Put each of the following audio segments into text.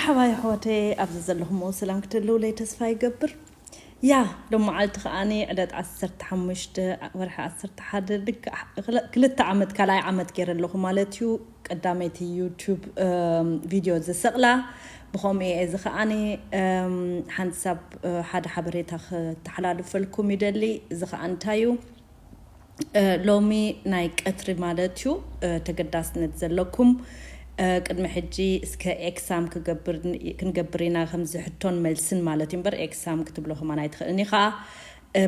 ሓባይ ኣሕዋተይ ኣብዚ ዘለኹሞ ሰላም ክትህልውለይ ተስፋ ይገብር። ያ ሎም መዓልቲ ከዓኒ ዕለት ዓሰርተ ሓሙሽተ ወርሒ ዓሰርተ ሓደ ልክዕ ክልተ ዓመት ካልኣይ ዓመት ገይረ ኣለኹ ማለት እዩ። ቀዳመይቲ ዩቱብ ቪድዮ ዝሰቕላ ብኸምኡ እየ። እዚ ከዓኒ ሓንሳብ ሓደ ሓበሬታ ክተሓላልፈልኩም ይደሊ። እዚ ከዓ እንታይ እዩ? ሎሚ ናይ ቀትሪ ማለት እዩ። ተገዳስነት ዘለኩም ቅድሚ ሕጂ እስከ ኤክሳም ክንገብር ኢና ከምዚ ሕቶን መልስን ማለት እዩ እምበር ኤክሳም ክትብሎ ከማን ኣይትኽእልን ኢኻ።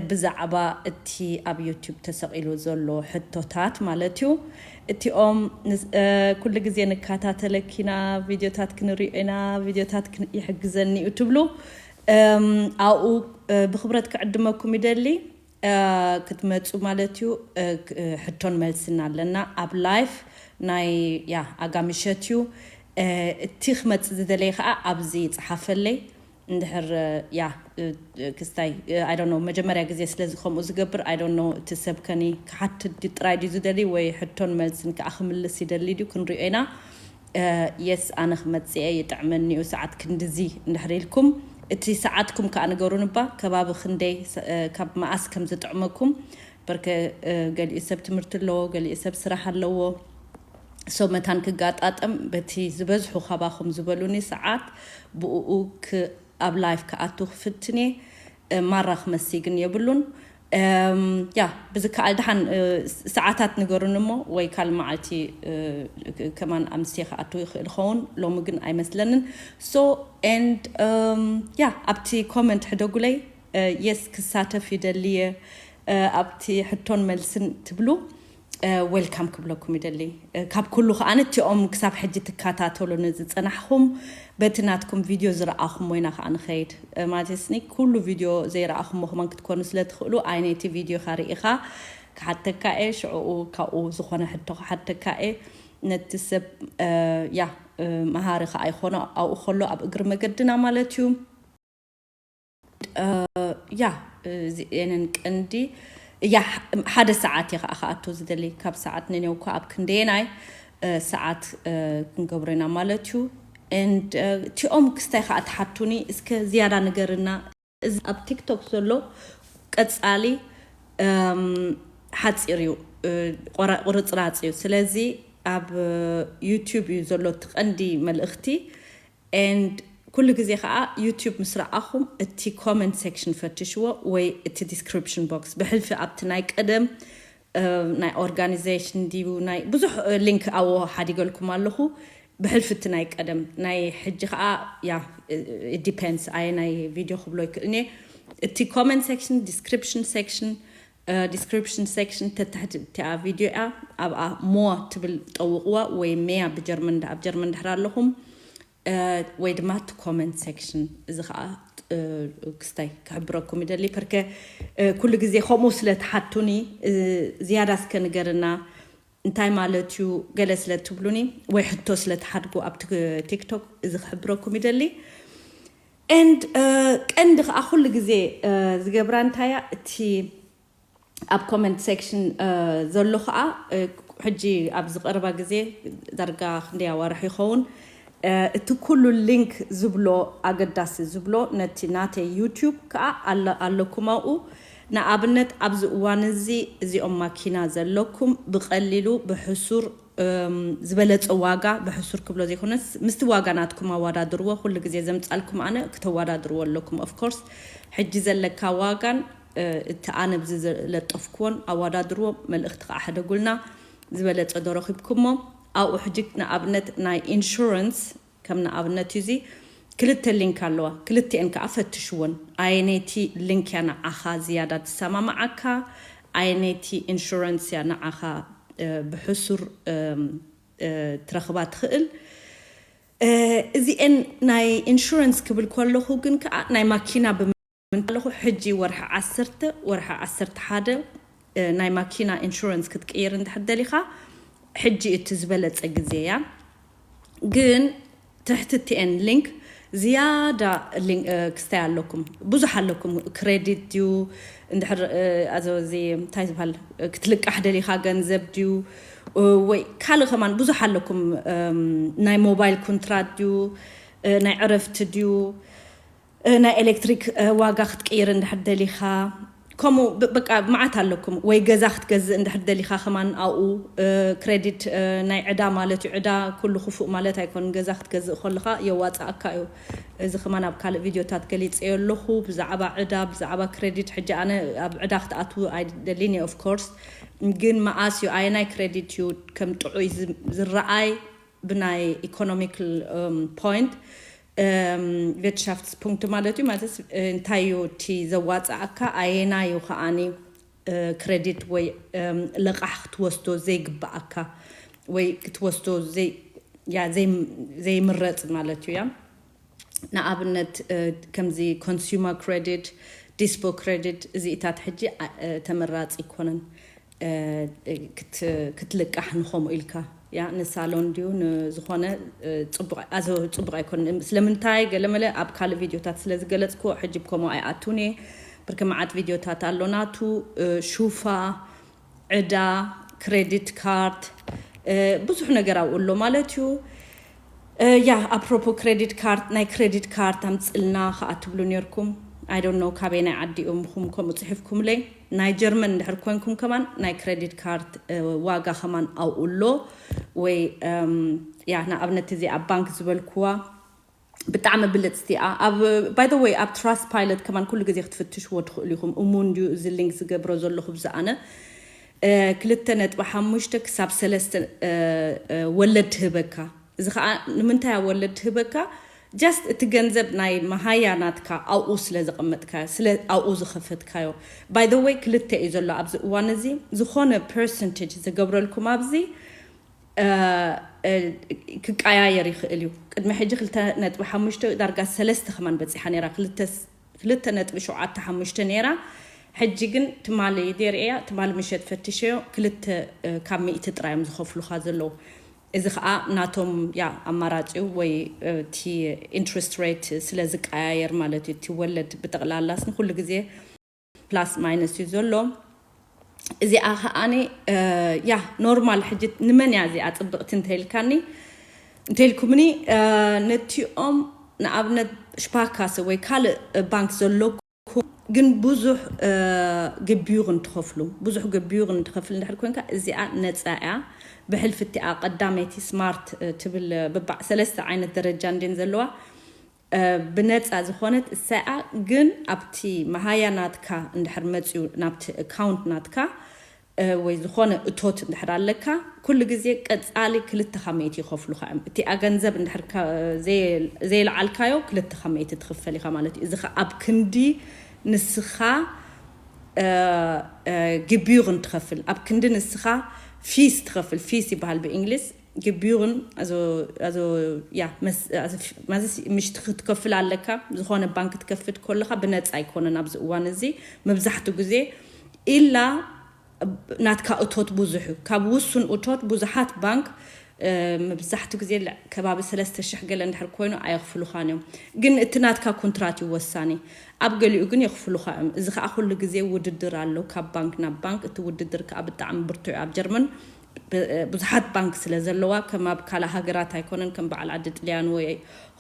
ብዛዕባ እቲ ኣብ ዩቱብ ተሰቒሉ ዘሎ ሕቶታት ማለት እዩ። እቲኦም ኩሉ ግዜ ንከታተለኪና ቪድዮታት ክንሪኦ ኢና ቪድዮታት ይሕግዘኒ እዩ ትብሉ ኣብኡ ብክብረት ክዕድመኩም ይደሊ። ክትመፁ ማለት እዩ። ሕቶን መልስን ኣለና ኣብ ላይፍ ናይ ያ ኣጋ ምሸት እዩ። እቲ ክመፅእ ዝደለየ ከዓ ኣብዚ ይፅሓፈለይ። እንድሕር ያ ክስታይ I don't know መጀመርያ ግዜ ስለዚ ከምኡ ዝገብር I don't know እቲ ሰብ ከኒ ክሓትት ድዩ ጥራይ ድዩ ዝደሊ ወይ ሕቶን መልስን ከዓ ክምልስ ይደሊ ድዩ ክንሪኦ ኢና። የስ ኣነ ክመፅእ እየ ይጥዕመኒ እዩ ሰዓት ክንድዚ እንድሕር ኢልኩም እቲ ሰዓትኩም ከዓ ንገሩኒ እባ ከባቢ ክንደይ ካብ መኣስ ከም ዝጥዕመኩም። በርከ ገሊኡ ሰብ ትምህርቲ ኣለዎ ገሊኡ ሰብ ስራሕ ኣለዎ። So መታን ክጋጣጠም በቲ ዝበዝሑ ካባኹም ዝበሉኒ ሰዓት ብኡ ኣብ ላይፍ ክኣቱ ክፍትን እየ። ማራ ክመሲ ግን የብሉን። ያ ብዝከኣል ደሓን ሰዓታት ንገሩኒ እሞ ወይ ካልእ መዓልቲ ከማን ኣምስየ ክኣቱ ይኽእል ኸውን ሎሚ ግን ኣይመስለንን። So and ያ ኣብቲ ኮመንት ሕደጉለይ። የስ ክሳተፍ ይደልየ ኣብቲ ሕቶን መልስን ትብሉ። ዌልካም ክብለኩም ይደሊ። ካብ ኩሉ ከዓ ነቲኦም ክሳብ ሕጂ ትከታተሉኒ ዝፀናሕኹም በቲ ናትኩም ቪድዮ ዝረኣኹም ወይና ከዓ ንኸይድ ማለትስኒ ኩሉ ቪድዮ ዘይረኣኹሞ ከማን ክትኮኑ ስለ ትኽእሉ ኣይነይቲ ቪድዮ ካ ርኢኻ ክሓተካ እየ ሽዕኡ ካብኡ ዝኾነ ሕቶ ክሓተካ እየ። ነቲ ሰብ ያ መሃሪ ከዓ ይኾኖ ኣብኡ ከሎ ኣብ እግሪ መገድና ማለት እዩ። ያ እዚኤንን ቀንዲ እያ ሓደ ሰዓት እየ ከዓ ክኣቱ ዝደሊ ካብ ሰዓት ነኔው እኳ ኣብ ክንደየናይ ሰዓት ክንገብሮ ኢና ማለት እዩ። እቲኦም ክስታይ ከዓ ትሓቱኒ እስከ ዝያዳ ንገርና። እዚ ኣብ ቲክቶክ ዘሎ ቀፃሊ ሓፂር እዩ። ቁርፅራፅ እዩ ስለዚ ኣብ ዩቱብ እዩ ዘሎ እቲ ቀንዲ መልእኽቲ። And ኩሉ ግዜ ከዓ ዩቱብ ምስ ረኣኹም እቲ ኮመንት ሴክሽን ፈትሽዎ ወይ እቲ ዲስክሪፕሽን ቦክስ ብሕልፊ ኣብቲ ናይ ቀደም ናይ ኦርጋኒዜሽን ድዩ ናይ ብዙሕ ሊንክ ኣዎ ሓዲገልኩም ኣለኹ። ብሕልፊ እቲ ናይ ቀደም ናይ ሕጂ ከዓ ያ ዲፔንድስ ኣየ ናይ ቪድዮ ክብሎ ይክእልኒ። እቲ ኮመንት ሴክሽን ዲስክሪፕሽን ሴክሽን ዲስክሪፕሽን ሴክሽን ተትሕቲ እቲኣ ቪድዮ እያ። ኣብኣ ሞዋ ትብል ጠውቕዋ ወይ ሜያ ብጀርመን ኣብ ጀርመን ድሕር ኣለኹም ወይ ድማ እቲ ኮመንት ሴክሽን እዚ ከዓ ክስታይ ክሕብረኩም ይደሊ ፐርከ ኩሉ ግዜ ከምኡ ስለ ትሓቱኒ ዝያዳ እስከ ንገርና እንታይ ማለት እዩ ገለ ስለ ትብሉኒ ወይ ሕቶ ስለ ትሓድጉ ኣብ ቲክቶክ እዚ ክሕብረኩም ይደሊ። And ቀንዲ ከዓ ኩሉ ግዜ ዝገብራ እንታያ እቲ ኣብ ኮመንት ሴክሽን ዘሎ ከዓ ሕጂ ኣብ ዝቐረባ ግዜ ዳርጋ ክንደይ ኣዋርሕ ይኸውን እቲ ኩሉ ሊንክ ዝብሎ ኣገዳሲ ዝብሎ ነቲ ናተይ ዩቱብ ከዓ ኣለኩም ኣብኡ። ንኣብነት ኣብዚ እዋን እዚ እዚኦም ማኪና ዘለኩም ብቐሊሉ ብሕሱር ዝበለፀ ዋጋ ብሕሱር ክብሎ ዘይኮነስ ምስቲ ዋጋ ናትኩም ኣወዳድርዎ ኩሉ ግዜ ዘምፃልኩም ኣነ ክተወዳድርዎ ኣለኩም of course ሕጂ ዘለካ ዋጋን እቲ ኣነ ብዚ ዘለጠፍክዎን ኣወዳድርዎ መልእኽቲ ከዓ ሕደጉልና ዝበለፀ ዶ ረኺብኩሞ ኣብኡ ሕጂ ንኣብነት ናይ ኢንሹረንስ ከም ንኣብነት እዩ እዚ ክልተ ሊንክ ኣለዋ ክልተኤን ከዓ ፈትሽዎን ኣየነይቲ ሊንክ እያ ንዓኻ ዝያዳ ትሰማማዓካ ኣየነይቲ ኢንሹረንስ እያ ንዓኻ ብሕሱር ትረኽባ ትኽእል። እዚኤን ናይ ኢንሹረንስ ክብል ከለኹ ግን ከዓ ናይ ማኪና ብምንታይ ኣለኹ ሕጂ ወርሒ ዓሰርተ ወርሒ ዓሰርተ ሓደ ናይ ማኪና ኢንሹረንስ ክትቅይር እንድሕር ደሊኻ ሕጂ እቲ ዝበለፀ ግዜ እያ። ግን ትሕቲ ቲኤን ሊንክ ዝያዳ ክስታይ ኣለኩም ብዙሕ ኣለኩም ክሬዲት ድዩ እንድሕር ኣዚ እንታይ ዝበሃል ክትልቃሕ ደሊኻ ገንዘብ ድዩ ወይ ካልእ ከማን ብዙሕ ኣለኩም ናይ ሞባይል ኮንትራት ድዩ እ፣ ናይ ዕረፍቲ ድዩ፣ እ፣ ናይ ኤሌክትሪክ፣ እ፣ ዋጋ ክትቅይር እንድሕር ደሊኻ፣ ከምኡ ብ-፣ በቃ መዓት ኣለኩም። ወይ ገዛ ክትገዝእ እንድሕር ደሊኻ ከማን ኣብኡ፣ እ፣ ክሬዲት፣ እ፣ ናይ ዕዳ ማለት እዩ። ዕዳ ኩሉ ክፉእ ማለት ኣይኮን። ገዛ ክትገዝእ ከለኻ የዋፅኣካ እዩ። እዚ ከማን ኣብ ካልእ ቪድዮታት ገሊፀዮ ኣለኹ። ብዛዕባ ዕዳ፣ ብዛዕባ ክሬዲት ሕጂ ኣነ ኣብ ዕዳ ክትኣትዉ ኣይደልን እየ፣ ኦፍ ኮርስ። ግን መኣስ እዩ፣ ኣየናይ ክሬዲት እዩ ከም ጥዑይ ዝ-፣ ዝረኣይ ብናይ ኢኮኖሚካል፣ እም፣ ፖይንት፣ እም፣ ቪርትሻፍትስ ፑንክት ማለት እዩ። ማለት እንታይ እዩ እቲ ዘዋፅኣካ፣ ኣየናይ እዩ ከኣኒ፣ እ፣ ክሬዲት ወይ፣ እም፣ ለቃሕ ክትወስዶ ዘይግብኣካ ወይ ክትወስዶ ዘይ-፣ ያ፣ ዘይ-፣ ዘይምረፅ ማለት እዩ። ያ፣ ንኣብነት፣ እ፣ ከምዚ ኮንሱመር ክሬዲት፣ ዲስፖ ክሬዲት፣ እዚኢታት ሕጂ፣ ኣ-፣ እ፣ ተመራፂ ኣይኮነን። እ፣ ክት-፣ ክትልቃሕ ንኸምኡ ኢልካ፣ ያ፣ ንሳሎን ድዩ ንዝኾነ፣ እ፣ ፅቡቕ፣ ኣዘ-፣ ፅቡቕ ኣይኮነን። ስለምንታይ ገለመለ ኣብ ካልእ ቪድዮታት ስለ ዝገለፅኩ፣ ሕጂ ብከምኡ ኣይኣቱን እየ። ብርክ መዓት ቪድዮታት ኣሎ ናቱ፣ እ፣ ሹፋ፣ ዕዳ፣ ክሬዲት ካርድ፣ እ፣ ብዙሕ ነገር ኣብኡ ኣሎ ማለት እዩ። እ፣ ያ፣ ኣፕሮፖ ክሬዲት ካርድ፣ ናይ ክሬዲት ካርድ ኣምፅልና ከዓ ትብሉ ነርኩም። I don't know ካበይ ናይ ዓዲ እዮም፣ ኹም ከምኡ ፅሒፍኩምለይ። ናይ ጀርመን እንድሕር ኮንኩም ከማን ናይ ክሬዲት ካርድ፣ እ፣ ዋጋ ከማን ኣብኡ ኣሎ። ወይ፣ እም፣ ያ፣ ንኣብነት እዚ ኣብ ባንክ ዝበልኩዋ ብጣዕሚ ብልፅቲ እያ። ኣብ፣ by the way፣ ኣብ ትራስት ፓይለት ከማን ኩሉ ግዜ ክትፍትሽዎ ትኽእሉ ኢኹም። እሙን ድዩ እዚ ሊንክ ዝገብሮ ዘለኹ ብዝኣነ፣ እ፣ ክልተ ነጥቢ ሓሙሽተ ክሳብ ሰለስተ፣ እ፣ እ፣ ወለድ ትህበካ። እዚ ከዓ ንምንታይ ኣብ ወለድ ትህበካ? ጀስት እቲ ገንዘብ ናይ መሃያ ናትካ ኣብኡ ስለ ዘቐመጥካዮ፣ ስለ ኣብኡ ዝኸፈትካዮ። By the way፣ ክልተ እዩ ዘሎ ኣብዚ እዋን እዚ። ዝኾነ ፐርሰንቴጅ ዝገብረልኩም ኣብዚ፣ እ፣ እ፣ ክቀያየር ይኽእል እዩ። ቅድሚ ሕጂ ክልተ ነጥቢ ሓሙሽተ ዳርጋ ሰለስተ ከማን በፂሓ ነይራ። ክልተ ስ-፣ ክልተ ነጥቢ ሸውዓተ ሓሙሽተ ነይራ። ሕጂ ግን ትማሊ ደርእያ፣ ትማሊ ምሸት ፈትሸዮ፣ ክልተ፣ እ፣ ካብ ሚእቲ ጥራይ እዮም ዝኸፍሉኻ ዘለዉ። እዚ ኸዓ ናቶም፣ ያ፣ ኣማራፂ እዩ፣ ወይ፣ እ፣ እቲ ኢንትረስት ሬት ስለ ዝቀያየር ማለት እዩ። እቲ ወለድ ብጠቕላላስ ንኩሉ ግዜ ፕላስ ማይነስ እዩ ዘሎ። እዚኣ ከዓኒ፣ እ፣ ያ፣ ኖርማል። ሕጂ ንመን እያ እዚኣ ፅብቕቲ እንተይልካኒ፣ እንተይልኩምኒ፣ እ፣ ነቲኦም ንኣብነት ሽፓርካሰ ወይ ካልእ ባንክ ዘለኩም ግን ብዙሕ፣ እ፣ ግቢዩርን ትኸፍሉ፣ ብዙሕ ግቢዩርን ትኸፍል እንድሕር ኮንካ፣ እዚኣ ነፃ እያ። ብሕልፊ እቲኣ ቀዳመይቲ ስማርት፣ እ፣ ትብል፣ እ፣ ብባዕ ሰለስተ ዓይነት ደረጃ እንድን ዘለዋ፣ እ፣ ብነፃ ዝኾነት እሳኣ ግን ኣብቲ መሃያ ናትካ እንድሕር መፅዩ ናብቲ ኣካውንት ናትካ፣ እ፣ ወይ ዝኾነ እቶት እንድሕር ኣለካ፣ ኩሉ ግዜ ቀፃሊ ክልተ ካብ ሚእቲ ይኸፍሉኻ እዮም። እቲኣ ገንዘብ እንድሕር ከ-፣ ዘየ-፣ ዘየልዓልካዮ ክልተ ካብ ሚእቲ ትኽፈል ኢኻ ማለት እዩ። እዚ ኸ ኣብ ክንዲ ንስኻ፣ እ፣ እ፣ ግቢዩርን ትኸፍል፣ ኣብ ክንዲ ንስኻ ፊስ ትኸፍል፣ ፊስ ይበሃል ብእንግሊዝ። ግቢዩርን ኣዞ፣ ኣዞ፣ ያ፣ መስ-፣ ኣዞ ፊ-፣ ማዘስ ምሽቲ ክትከፍል ኣለካ። ዝኾነ ባንክ ትከፍት ከለኻ ብነፃ ኣይኮነን ኣብዚ እዋን እዚ። መብዛሕትኡ ግዜ ኢላ ናትካ እቶት ብዙሕ እዩ። ካብ ውሱን እቶት ብዙሓት ባንክ፣ እ፣ መብዛሕትኡ ግዜ ል-፣ ከባቢ ሰለስተ ሽሕ ገለ እንድሕር ኮይኑ ኣየኽፍሉኻን እዮም። ግን እቲ ናትካ ኮንትራት እዩ ወሳኒ። ኣብ ገሊኡ ግን የኽፍሉኻ እዮም። እዚ ኸዓ ኩሉ ግዜ ውድድር ኣሎ ካብ ባንክ ናብ ባንክ። እቲ ውድድር ከኣ ብጣዕሚ ብርቱዕ እዩ ኣብ ጀርመን። ብ-፣ ብዙሓት ባንክ ስለ ዘለዋ፣ ከም ኣብ ካልእ ሃገራት ኣይኮነን፣ ከም በዓል ዓዲ ጥልያን ወይ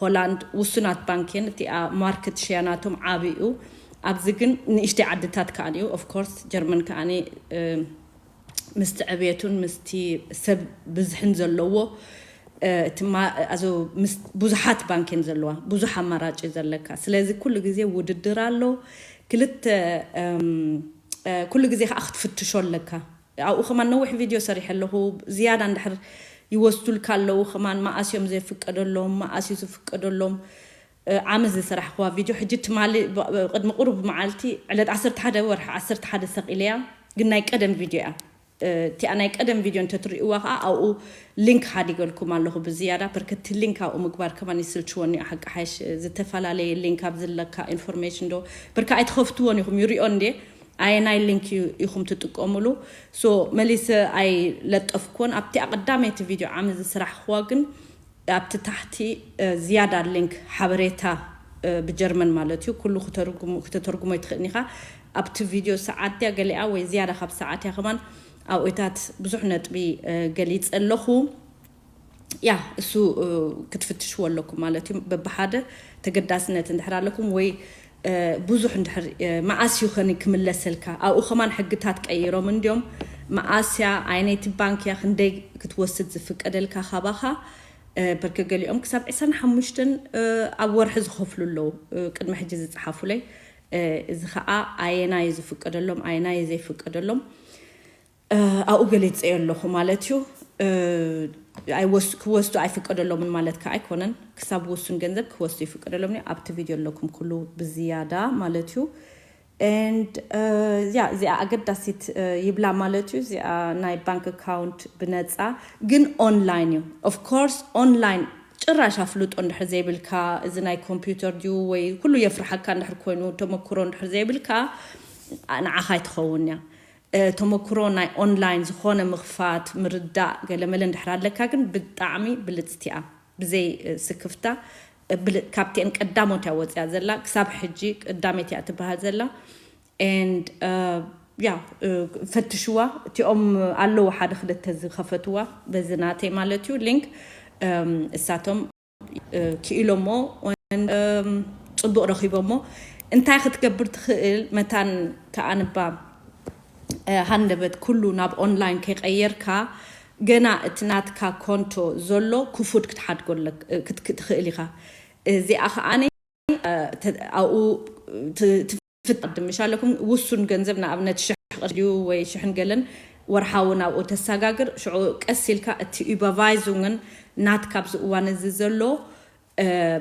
ሆላንድ ውሱናት ባንክ እየን። እቲኣ ማርኬት ሸያ ናቶም ዓቢ እዩ። ኣብዚ ግን ንእሽተይ ዓድታት ከኣ እዩ። ኦፍ ኮርስ ጀርመን ከኣ፣ እ፣ ምስቲ ዕብየቱን ምስቲ ሰብ ብዝሕን ዘለዎ፣ እ፣ እቲ ማ-፣ ኣዞ ምስ ብዙሓት ባንክ እየን ዘለዋ። ብዙሕ ኣማራጭ እዩ ዘለካ። ስለዚ ኩሉ ግዜ ውድድር ኣሎ። ክልተ፣ እም፣ እ፣ ኩሉ ግዜ ከኣ ክትፍትሾ ኣለካ። ኣብኡ ከማን ነዊሕ ቪድዮ ሰሪሐ ኣለኹ። ዝያዳ እንድሕር ይወስዱልካ ኣለዉ ከማን፣ መኣስ እዮም ዘይፍቀደሎም፣ መኣስ እዩ ዝፍቀደሎም፣ እ፣ ዓመት ዝሰራሕኽዋ ቪድዮ። ሕጂ ትማሊ ብ-፣ ብ-፣ ቅድሚ ቁሩብ መዓልቲ፣ ዕለት ዓሰርተ ሓደ ወርሒ ዓሰርተ ሓደ ሰቒለያ፣ ግን ናይ ቀደም ቪድዮ እያ። እ፣ እቲኣ ናይ ቀደም ቪድዮ እንተትርእይዋ ከኣ ኣብኡ ሊንክ ሓዲገልኩም ኣለኹ ብዝያዳ። በርከቲ ሊንክ ኣብኡ ምግባር ከማን ይስልችወኒ እዩ። ሓቂ ሓይሽ፣ ዝተፈላለየ ሊንክ ኣብ ዝለካ ኢንፎርሜሽን ዶ ብርካ ኣይትኸፍትዎን ኢኹም፣ ይሪኦ እንዴ? ኣየናይ ሊንክ እዩ ኢኹም ትጥቀሙሉ? ሶ መሊሰ ኣይለጠፍኩን። ኣብቲ ኣቐዳመይቲ ቪድዮ ዓመት ዝስራሕኽዋ ግን ኣብቲ ታሕቲ፣ እ፣ ዝያዳ ሊንክ ሓበሬታ፣ እ፣ ብጀርመን ማለት እዩ። ኩሉ ክተርጉሙ-፣ ክተተርጉሞ ይትኽእልን ኢኻ። ኣብቲ ቪድዮ ሰዓት ድያ ገሊኣ ወይ ዝያዳ ካብ ሰዓት እያ ከማን ኣብኡታት ብዙሕ ነጥቢ፣ እ፣ ገሊጸ ኣለኹ። ያ እሱ ክትፍትሽዎ ኣለኩም ማለት እዩ። በብሓደ ተገዳስነት እንድሕር ኣለኩም ወይ ብዙሕ እንድሕር መኣስ እዩ ኸኒ ክምለሰልካ ኣብኡ ከማን ሕግታት ቀይሮም እንዲዮም። መኣስያ ኣይነይቲ ባንክያ ክንደይ ክትወስድ ዝፍቀደልካ ካባኻ። በርከ ገሊኦም ክሳብ ዕስራን ሓሙሽተን ኣብ ወርሒ ዝኸፍሉ ኣለዉ። ቅድሚ ሕጂ ዝፀሓፉለይ እዚ ከዓ ኣየናይ ዝፍቀደሎም ኣየናይ ዘይፍቀደሎም ኣብኡ ገሊፀዮ ኣለኹ ማለት እዩ። ክወስዱ ኣይፍቀደሎምን ማለት ከዓ ኣይኮነን። ክሳብ ውሱን ገንዘብ ክወስዱ ይፍቀደሎም። ኣብቲ ቪድዮ ኣለኩም ኩሉ ብዝያዳ ማለት እዩ። ያ እዚኣ ኣገዳሲት ይብላ ማለት እዩ። እዚኣ ናይ ባንክ ኣካውንት ብነፃ ግን ኦንላይን እዩ። ኦፍኮርስ ኦንላይን ጭራሽ ኣፍልጦ እንድሕር ዘይብልካ እዚ ናይ ኮምፒውተር ድዩ ወይ ኩሉ የፍርሓካ እንድሕር ኮይኑ ተመክሮ እንድሕር ዘይብልካ ንዓኻ ኣይትኸውን እያ። ተመክሮ ናይ ኦንላይን ዝኾነ ምኽፋት ምርዳእ ገለመለ እንድሕር ኣለካ ግን ብጣዕሚ ብልፅቲ እያ። ብዘይ ስክፍታ ካብቲአን ቀዳሞት እያ ወፅያ ዘላ። ክሳብ ሕጂ ቀዳመት እያ ትበሃል ዘላ። ያ ፈትሽዋ። እቲኦም ኣለዉ ሓደ ክልተ ዝኸፈትዋ በዚ ናተይ ማለት እዩ ሊንክ እሳቶም ክኢሎሞ ፅቡቅ ረኺቦሞ። እንታይ ክትገብር ትኽእል መታን ተኣንባ ሃንደበት ኩሉ ናብ ኦንላይን ከይቀየርካ ገና እቲ ናትካ ኮንቶ ዘሎ ክፉት ክትሓድጎ ትኽእል ኢኻ። እዚኣ ከዓኒ ኣብኡ ትፍት ቅድም ምሽ ኣለኩም ውሱን ገንዘብ ንኣብነት ሽሕ ቅርሺ ድዩ ወይ ሽሕን ገለን ወርሓዊ ናብኡ ተሰጋግር። ሽዑ ቀስ ኢልካ እቲ ዩበቫይዙንግን ናትካ ኣብዚ እዋን እዚ ዘሎ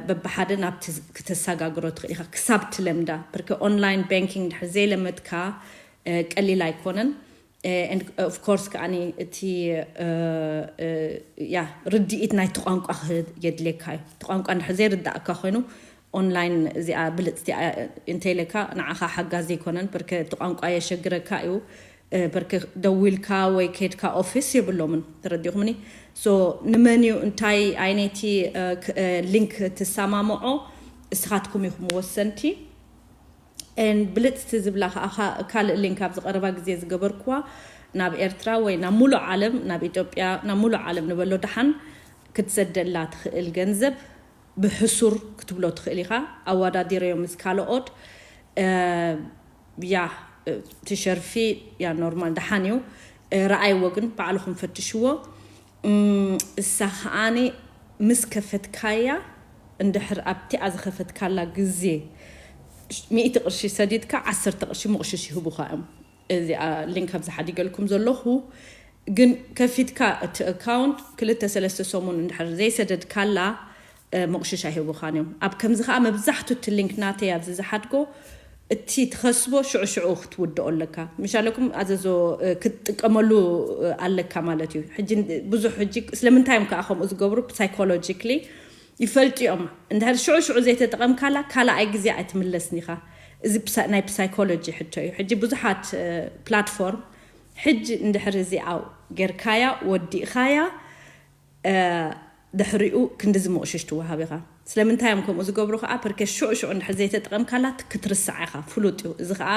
በብሓደ ናብቲ ክተሰጋግሮ ትኽእል ኢኻ ክሳብ ትለምዳ። ብርክ ኦንላይን ባንኪንግ ድሕር ዘይለመድካ ቀሊል ኣይኮነን። ኦፍኮርስ ከዓኒ እቲ ያ ርድኢት ናይቲ ቋንቋ የድልየካ እዩ። እቲ ቋንቋ እንድሕር ዘይርዳእካ ኮይኑ ኦንላይን እዚኣ ብልፅቲ እንተይለካ ንዓኻ ሓጋዚ ኣይኮነን። ብርክ እቲ ቋንቋ የሸግረካ እዩ። ብርክ ደዊልካ ወይ ከድካ ኦፊስ የብሎምን። ተረዲኹምኒ? ሶ ንመን እዩ እንታይ ዓይነይቲ ሊንክ ትሰማምዖ እስኻትኩም ኢኹም ወሰንቲ። ብልፅቲ ዝብላ ከዓ ካልእ ሊንክ ኣብ ዝቀረባ ግዜ ዝገበርኩዋ ናብ ኤርትራ ወይ ናብ ሙሉእ ዓለም ናብ ኢትዮጵያ ናብ ሙሉእ ዓለም ንበሎ ደሓን ክትሰደላ ትኽእል ገንዘብ ብሕሱር ክትብሎ ትኽእል ኢኻ። ኣወዳዲረዮ ምስ ካልኦት ያ ትሸርፊ ያ ኖርማል ደሓን እዩ። ረኣይዎ ግን ባዕልኹም ፈትሽዎ። እሳ ከዓኒ ምስ ከፈትካያ እንድሕር ኣብቲኣ ዝኸፈትካላ ግዜ ሚእቲ ቅርሺ ሰዲድካ ዓሰርተ ቅርሺ ምቕሽሽ ይህቡኻ እዮም። እዚኣ ሊንክ ኣብዚ ሓዲገልኩም ዘለኹ ግን ከፊትካ እቲ ኣካውንት ክልተ ሰለስተ ሰሙን እንድሕር ዘይሰደድካላ ምቕሽሽ ኣይህቡኻን እዮም። ኣብ ከምዚ ከዓ መብዛሕቱ እቲ ሊንክ ናተይ ኣብዚ ዝሓድጎ እቲ ትኸስቦ ሽዑ ሽዑ ክትውድኦ ኣለካ። ምሻለኩም ኣዘዞ ክትጥቀመሉ ኣለካ ማለት እዩ። ሕጂ ብዙሕ ሕጂ ስለምንታይ እዮም ከዓ ከምኡ ዝገብሩ ሳይኮሎጂክሊ ይፈልጡ እዮም። እንድሕር ሽዑ ሽዑ ዘይተጠቐምካላ ካልኣይ ግዜ ኣይትምለስን ኢኻ። እዚ ናይ ሳይኮሎጂ ሕቶ እዩ። ሕጂ ብዙሓት ፕላትፎርም ሕጂ እንድሕር እዚኣ ጌርካያ ወዲእኻያ ድሕሪኡ ክንዲ ዝምቕሽሽ ትወሃብ ኢኻ። ስለምንታይ እዮም ከምኡ ዝገብሩ ከዓ ፐርከ ሽዑ ሽዑ እንድሕር ዘይተጠቐምካላ ክትርስዓ ኢኻ። ፍሉጥ እዩ። እዚ ከዓ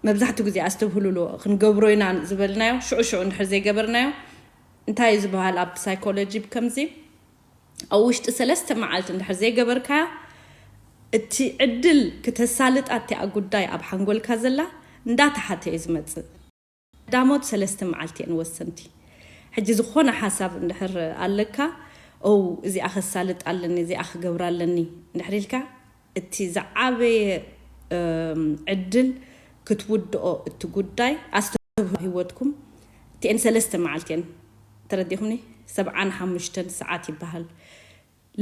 መብዛሕትኡ ግዜ ኣስተብህሉሉ ክንገብሮ ኢና ዝበልናዮ ሽዑ ሽዑ እንድሕር ዘይገበርናዮ እንታይ እዩ ዝበሃል ኣብ ሳይኮሎጂ ከምዚ ኣብ ውሽጢ ሰለስተ መዓልቲ እንድሕር ዘይገበርካያ እቲ ዕድል ክተሳልጣ እቲኣ ጉዳይ ኣብ ሓንጎልካ ዘላ እንዳተሓተ እዩ ዝመፅእ። ቀዳሞት ሰለስተ መዓልቲ እየን ወሰንቲ። ሕጂ ዝኾነ ሓሳብ እንድሕር ኣለካ ው እዚኣ ከሳልጥ ኣለኒ እዚኣ ክገብር ኣለኒ እንድሕር ኢልካ እቲ ዝዓበየ ዕድል ክትውድኦ እቲ ጉዳይ ኣስተብህሉ ህይወትኩም። እቲአን ሰለስተ መዓልቲ እየን ተረዲኹምኒ። ሰብዓን ሓሙሽተን ሰዓት ይበሃል።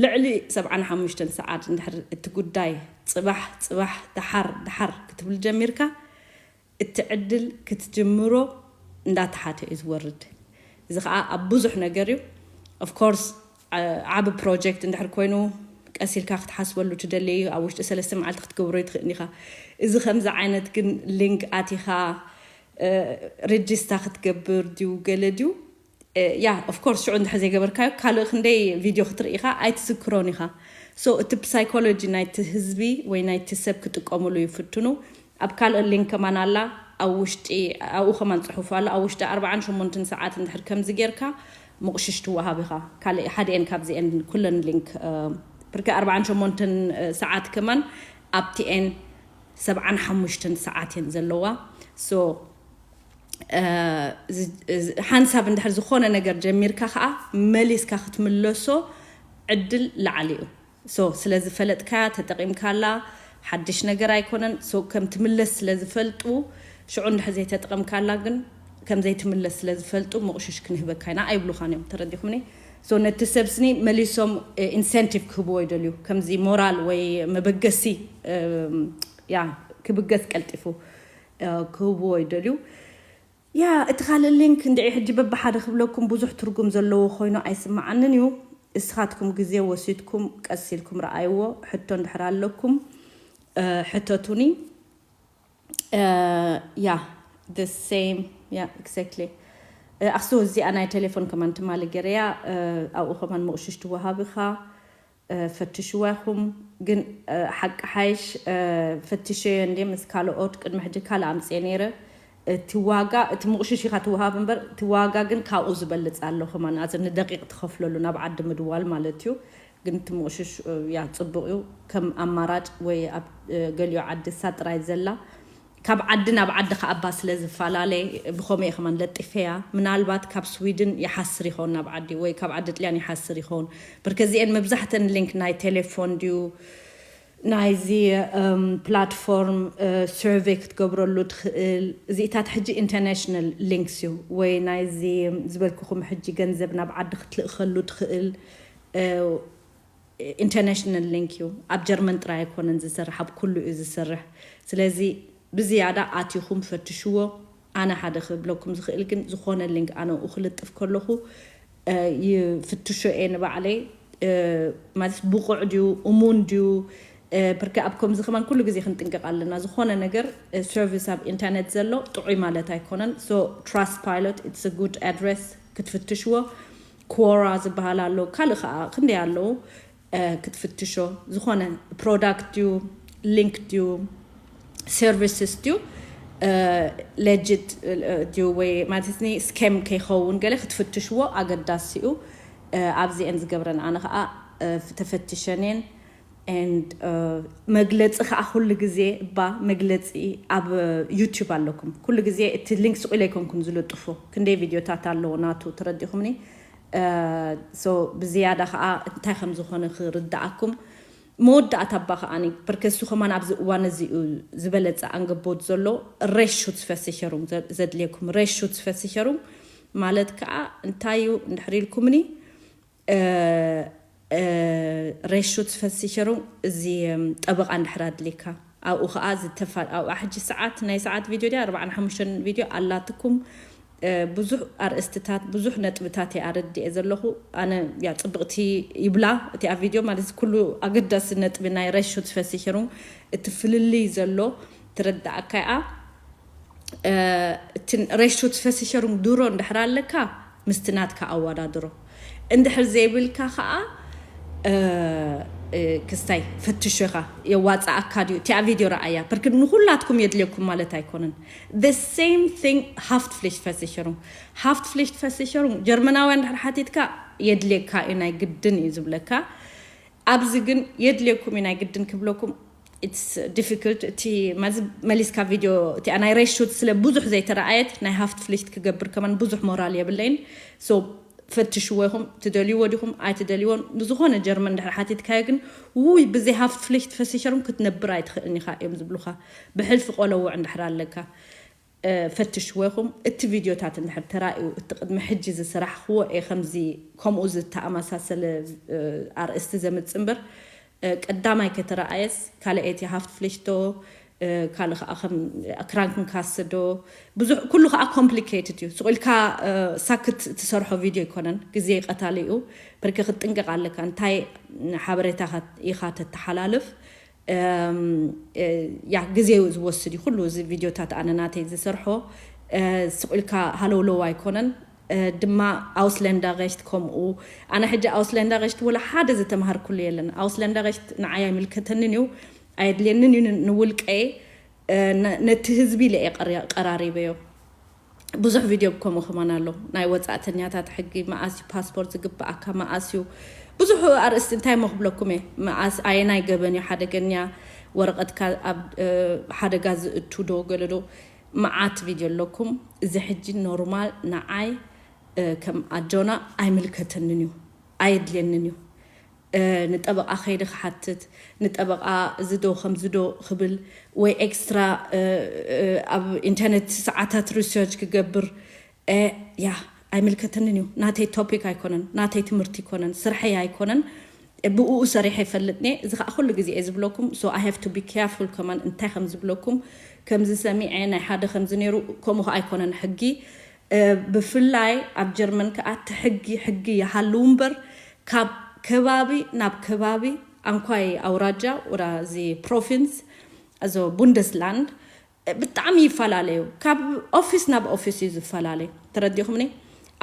ልዕሊ ሰብዓን ሓሙሽተን ሰዓት እንድሕር እቲ ጉዳይ ፅባሕ ፅባሕ ደሓር ደሓር ክትብል ጀሚርካ እቲ ዕድል ክትጅምሮ እንዳተሓተ እዩ ዝወርድ። እዚ ከዓ ኣብ ብዙሕ ነገር እዩ። ኦፍኮርስ ዓብ ፕሮጀክት እንድሕር ኮይኑ ቀስ ኢልካ ክትሓስበሉ ትደሊ እዩ። ኣብ ውሽጢ ሰለስተ መዓልቲ ክትገብሮ ይትኽእል ኢኻ። እዚ ከምዚ ዓይነት ግን ሊንክ ኣቲኻ ሬጅስታ ክትገብር ድዩ ገለ ድዩ ያ ኦፍኮርስ ሽዑ እንድሕር ዘይገበርካዮ ካልእ ክንደይ ቪድዮ ክትርኢ ኢኻ ኣይትዝክሮን ኢኻ። ሶ እቲ ብሳይኮሎጂ ናይቲ ህዝቢ ወይ ናይቲ ሰብ ክጥቀምሉ ይፍትኑ። ኣብ ካልእ ሊንክ ከማን ኣላ ኣብ ውሽጢ ኣብኡ ከማን ፅሑፍ ኣሎ ኣብ ውሽጢ ኣርባዓን ሸሞንትን ሰዓት እንድሕር ከምዚ ጌርካ ምቑሽሽ ትወሃብ ኢኻ። ካልእ ሓደኤን ካብዚኤን ኩለን ሊንክ ብርኪ ኣርባዓን ሸሞንትን ሰዓት ከማን ኣብቲኤን ሰብዓን ሓሙሽተን ሰዓት እየን ዘለዋ። ሓንሳብ እንድሕር ዝኾነ ነገር ጀሚርካ ከዓ መሊስካ ክትምለሶ ዕድል ላዕሊ እዩ። ሶ ስለ ዝፈለጥካያ ተጠቒምካላ ሓድሽ ነገር ኣይኮነን። ሶ ከም ትምለስ ስለ ዝፈልጡ ሽዑ እንድሕር ዘይተጠቐምካላ ግን ከም ዘይትምለስ ስለ ዝፈልጡ ምቑሽሽ ክንህበካ ኢና ኣይብሉኻን እዮም። ተረዲኹምኒ? ሶ ነቲ ሰብስኒ መሊሶም ኢንሰንቲቭ ክህብዎ ይደልዩ፣ ከምዚ ሞራል ወይ መበገሲ ያ ክብገስ ቀልጢፉ ክህብዎ ይደልዩ። ያ እቲ ካልእ ሊንክ እንድዒ ሕጂ በብሓደ ክብለኩም ብዙሕ ትርጉም ዘለዎ ኮይኑ ኣይስምዓንን እዩ። እስኻትኩም ግዜ ወሲድኩም ቀስ ኢልኩም ረኣይዎ። ሕቶ እንድሕር ኣለኩም ሕተቱኒ። ያ the same ያ exactly። ኣክሱ እዚኣ ናይ ቴሌፎን ከማን ትማሊ ገረያ ኣብኡ ከማን ምቕሽሽ ትወሃብ ኢኻ። ፈትሽዋ ኢኹም። ግን ሓቂ ሓይሽ ፈትሸዮ እንዴ ምስ ካልኦት ቅድሚ ሕጂ ካልእ ኣምፅኤ ነይረ። እቲ ዋጋ እቲ ምቑሽሽ ኢኻ ትወሃብ እምበር እቲ ዋጋ ግን ካብኡ ዝበልፅ ኣሎ ከማን ኣዚ ንደቂቕ ትኸፍለሉ ናብ ዓዲ ምድዋል ማለት እዩ። ግን እቲ ምቑሽሽ ያ ፅቡቕ እዩ ከም ኣማራጭ ወይ ኣብ ገሊኦ ዓዲ እሳ ጥራይ ዘላ ካብ ዓዲ ናብ ዓዲ ከኣባ ስለ ዝፈላለ ብኸመኡ ከማን ለጢፈያ። ምናልባት ካብ ስዊድን ይሓስር ይኸውን ናብ ዓዲ ወይ ካብ ዓዲ ጥልያን ይሓስር ይኸውን። ብርከዚኤን መብዛሕተን ሊንክ ናይ ቴሌፎን ድዩ ናይዚ ፕላትፎርም ሰርቬይ ክትገብረሉ ትኽእል። እዚኢታት ሕጂ ኢንተርናሽናል ሊንክስ እዩ ወይ ናይዚ ዝበልኩኹም ሕጂ ገንዘብ ናብ ዓዲ ክትልእኸሉ ትኽእል። ኢንተርናሽናል ሊንክ እዩ። ኣብ ጀርመን ጥራይ ኣይኮነን ዝሰርሕ ኣብ ኩሉ እዩ ዝሰርሕ። ስለዚ ብዝያዳ ኣቲኹም ፈትሽዎ። ኣነ ሓደ ክብለኩም ዝኽእል ግን ዝኾነ ሊንክ ኣነ ኡ ክልጥፍ ከለኹ ይፍትሾ እየ ንባዕለይ። ማለት ብቑዕ ድዩ እሙን ድዩ? ብርክ ኣብ ከምዚ ከማን ኩሉ ግዜ ክንጥንቀቕ ኣለና። ዝኾነ ነገር ሰርቪስ ኣብ ኢንተርነት ዘሎ ጥዑይ ማለት ኣይኮነን። So Trustpilot it's a good address ክትፍትሽዎ። ኮራ ዝበሃል ኣሎ ካልእ ከዓ ክንደይ ኣለዉ ክትፍትሾ። ዝኾነ ፕሮዳክት ድዩ ሊንክ ድዩ ሰርቪስስ ድዩ ሌጅት ድዩ ወይ ማለት ስኬም ከይኸውን ገለ ክትፍትሽዎ ኣገዳሲ እዩ። ኣብዚአን ዝገብረን ኣነ ከዓ ተፈትሸን እየን። And መግለፂ ከዓ ኩሉ ግዜ እባ መግለፂ ኣብ ዩቲዩብ ኣለኩም። ኩሉ ግዜ እቲ ሊንክ ስቑኢለ ኣይኮንኩን ዝልጥፎ። ክንደይ ቪድዮታት ኣለዎ ናቱ ተረዲኹምኒ። So ብዝያዳ ከዓ እንታይ ከም ዝኾነ ክርዳኣኩም። መወዳእታ እባ ከዓኒ ብርከሱ ከማን ኣብዚ እዋን እዚ እዩ ዝበለፀ ኣንገቦት ዘሎ። ሬሹት ፈሲሸሩም ዘድልየኩም ሬሹት ፈሲሸሩም ማለት ከዓ እንታይ እዩ እንድሕር ኢልኩምኒ ሬሹት ፈሲሸሩም እዚ ጠበቃ እንድሕር ኣድልየካ ኣብኡ ከዓ ዝተፋ ኣብኣ ሕጂ ሰዓት ናይ ሰዓት ቪድዮ ድያ ኣርባዓን ሓሙሽተን ቪድዮ ኣላትኩም። ብዙሕ ኣርእስትታት ብዙሕ ነጥብታት እየ ኣረድኤ ዘለኹ። ኣነ ያ ፅብቕቲ ይብላ እቲኣ ቪድዮ ማለት ኩሉ ኣገዳሲ ነጥቢ ናይ ሬሹት ፈሲሸሩም እቲ ፍልልይ ዘሎ ትረዳእካ እያ። እቲ ሬሹት ፈሲሸሩም ድሮ እንድሕር ኣለካ ምስቲ ናትካ ኣወዳድሮ። እንድሕር ዘይብልካ ከዓ ክስታይ ፈትሾ ኢኻ የዋፅኣካ ድዩ እቲኣ ቪድዮ ረኣያ። ብርክ ንኩላትኩም የድልየኩም ማለት ኣይኮነን። The same thing ሃፍት ፍሊሽት ፈሲሸሩም ሃፍት ፍሊሽት ፈሲሸሩም ጀርመናውያን ድሕር ሓቲትካ የድልየካ እዩ ናይ ግድን እዩ ዝብለካ። ኣብዚ ግን የድልየኩም እዩ ናይ ግድን ክብለኩም it's difficult። እቲ መሊስካ ቪድዮ እቲኣ ናይ ሬሹት ስለ ብዙሕ ዘይተረኣየት ናይ ሃፍት ፍሊሽት ክገብር ከማን ብዙሕ ሞራል የብለይን። So ፈትሽዎ ኢኹም ትደልይዎ ዲኹም ኣይትደልይዎን። ንዝኾነ ጀርመን ድሕር ሓቲትካዮ ግን ውይ ብዘይ ሃፍት ፍሊሽት ፈሲሸሩም ክትነብር ኣይትኽእልን ኢኻ እዮም ዝብሉኻ። ብሕልፊ ቆለውዕ እንድሕር ኣለካ ፈትሽዎ ኢኹም። እቲ ቪድዮታት እንድሕር ተራእዩ እቲ ቅድሚ ሕጂ ዝሰራሕኽዎ እየ ከምዚ ከምኡ ዝተኣመሳሰለ ኣርእስቲ ዘምፅ እምበር ቀዳማይ ከተረኣየስ ካልኣይቲ ሃፍት ፍሊሽቶ ካልእ ከዓ ከም ክራንክን ካስዶ ብዙሕ ኩሉ ከዓ ኮምፕሊኬትድ እዩ። ስቑ ኢልካ ሳክት ትሰርሖ ቪድዮ ኣይኮነን። ግዜ ቀታሊ እዩ። ብርክ ክትጥንቀቕ ኣለካ እንታይ ሓበሬታ ኢኻ ተተሓላልፍ። ያ ግዜ ዝወስድ እዩ ኩሉ እዚ ቪድዮታት ኣነ ናተይ ዝሰርሖ ስቑ ኢልካ ሃለውለው ኣይኮነን። ድማ ኣውስለንዳ ሬሽት ከምኡ ኣነ ሕጂ ኣውስለንዳ ሬሽት ወላ ሓደ ዝተምሃርኩሉ የለን። ኣውስለንዳ ሬሽት ንዓይ ኣይምልከተንን እዩ ኣየድልየንን እዩ ንውልቀየ። ነቲ ህዝቢ ኢለ እየ ቀራሪበዮ። ብዙሕ ቪድዮ ከምኡ ከማን ኣሎ። ናይ ወፃእተኛታት ሕጊ፣ መኣስ እዩ ፓስፖርት ዝግብኣካ፣ መኣስ እዩ፣ ብዙሕ ኣርእስቲ። እንታይ ሞ ክብለኩም እየ፣ መኣስ ኣየናይ ገበን እዩ ሓደገኛ፣ ወረቐትካ ኣብ ሓደጋ ዝእቱ ዶ ገለ ዶ፣ መዓት ቪድዮ ኣለኩም። እዚ ሕጂ ኖርማል ንዓይ ከም ኣጆና ኣይምልከተንን እዩ፣ ኣየድልየንን እዩ። ንጠበቓ ከይደ ክሓትት፣ ንጠበቓ እዚ ዶ ከምዚ ዶ ክብል፣ ወይ ኤክስትራ ኣብ ኢንተርኔት ሰዓታት ሪሰርች ክገብር፣ ያ፣ ኣይምልከተንን እዩ። ናተይ ቶፒክ ኣይኮነን፣ ናተይ ትምህርቲ ኣይኮነን፣ ስርሐይ ኣይኮነን። ብኡ ሰሪሐ ይፈልጥ እየ። እዚ ከዓ ኩሉ ግዜ እየ ዝብለኩም። So I have to be careful ከማን እንታይ ከም ዝብለኩም። ከምዚ ሰሚዐ ናይ ሓደ ከምዚ ነይሩ፣ ከምኡ ከዓ ኣይኮነን ሕጊ። ብፍላይ ኣብ ጀርመን ከዓ እቲ ሕጊ ሕጊ ይሃልው እምበር፣ ካብ ከባቢ ናብ ከባቢ፣ ኣንኳይ ኣውራጃ ወራ እዚ ፕሮቪንስ፣ እዚ ቡንደስላንድ፣ ብጣዕሚ ይፈላለዩ። ካብ ኦፊስ ናብ ኦፊስ እዩ ዝፈላለዩ። ተረዲኹምኒ?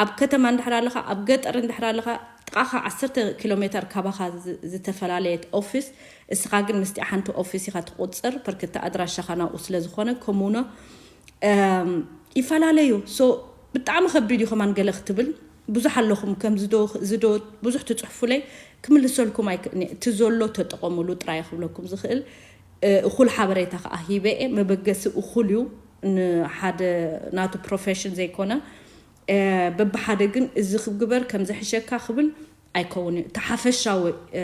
ኣብ ከተማ እንድሕር ኣለኻ፣ ኣብ ገጠር እንድሕር ኣለኻ፣ ጥቓኻ ዓሰርተ ኪሎ ሜተር ካባኻ ዝ-፣ ዝተፈላለየት ኦፊስ፣ እስኻ ግን ምስቲ ሓንቲ ኦፊስ ኢኻ ትቑጽር፣ ፐርክቲ ኣድራሻኻ ናብኡ ስለ ዝኾነ፣ ኮሙኖ፣ እም፣ ይፈላለዩ። So ብጣዕሚ ከቢድ እዩ ከማን ገለ ክትብል። ብዙሕ ኣለኹም፣ ከምዚ ዶ፣ እዚ ዶ፣ ብዙሕ ትጽሕፉለይ፣ ክምልሰልኩም ኣይክእልኒ። እቲ ዘሎ ተጠቐሙሉ ጥራይ ክብለኩም ዝኽእል። እ፣ እኹል ሓበሬታ ከዓ ሂበ እየ። መበገሲ እኹል እዩ፣ ንሓደ ናቱ ፕሮፌሽን ዘይኮነ። እ፣ በብሓደ ግን እዚ ክግበር ከም ዝሕሸካ ክብል ኣይከውን እዩ። እቲ ሓፈሻዊ፣ እ፣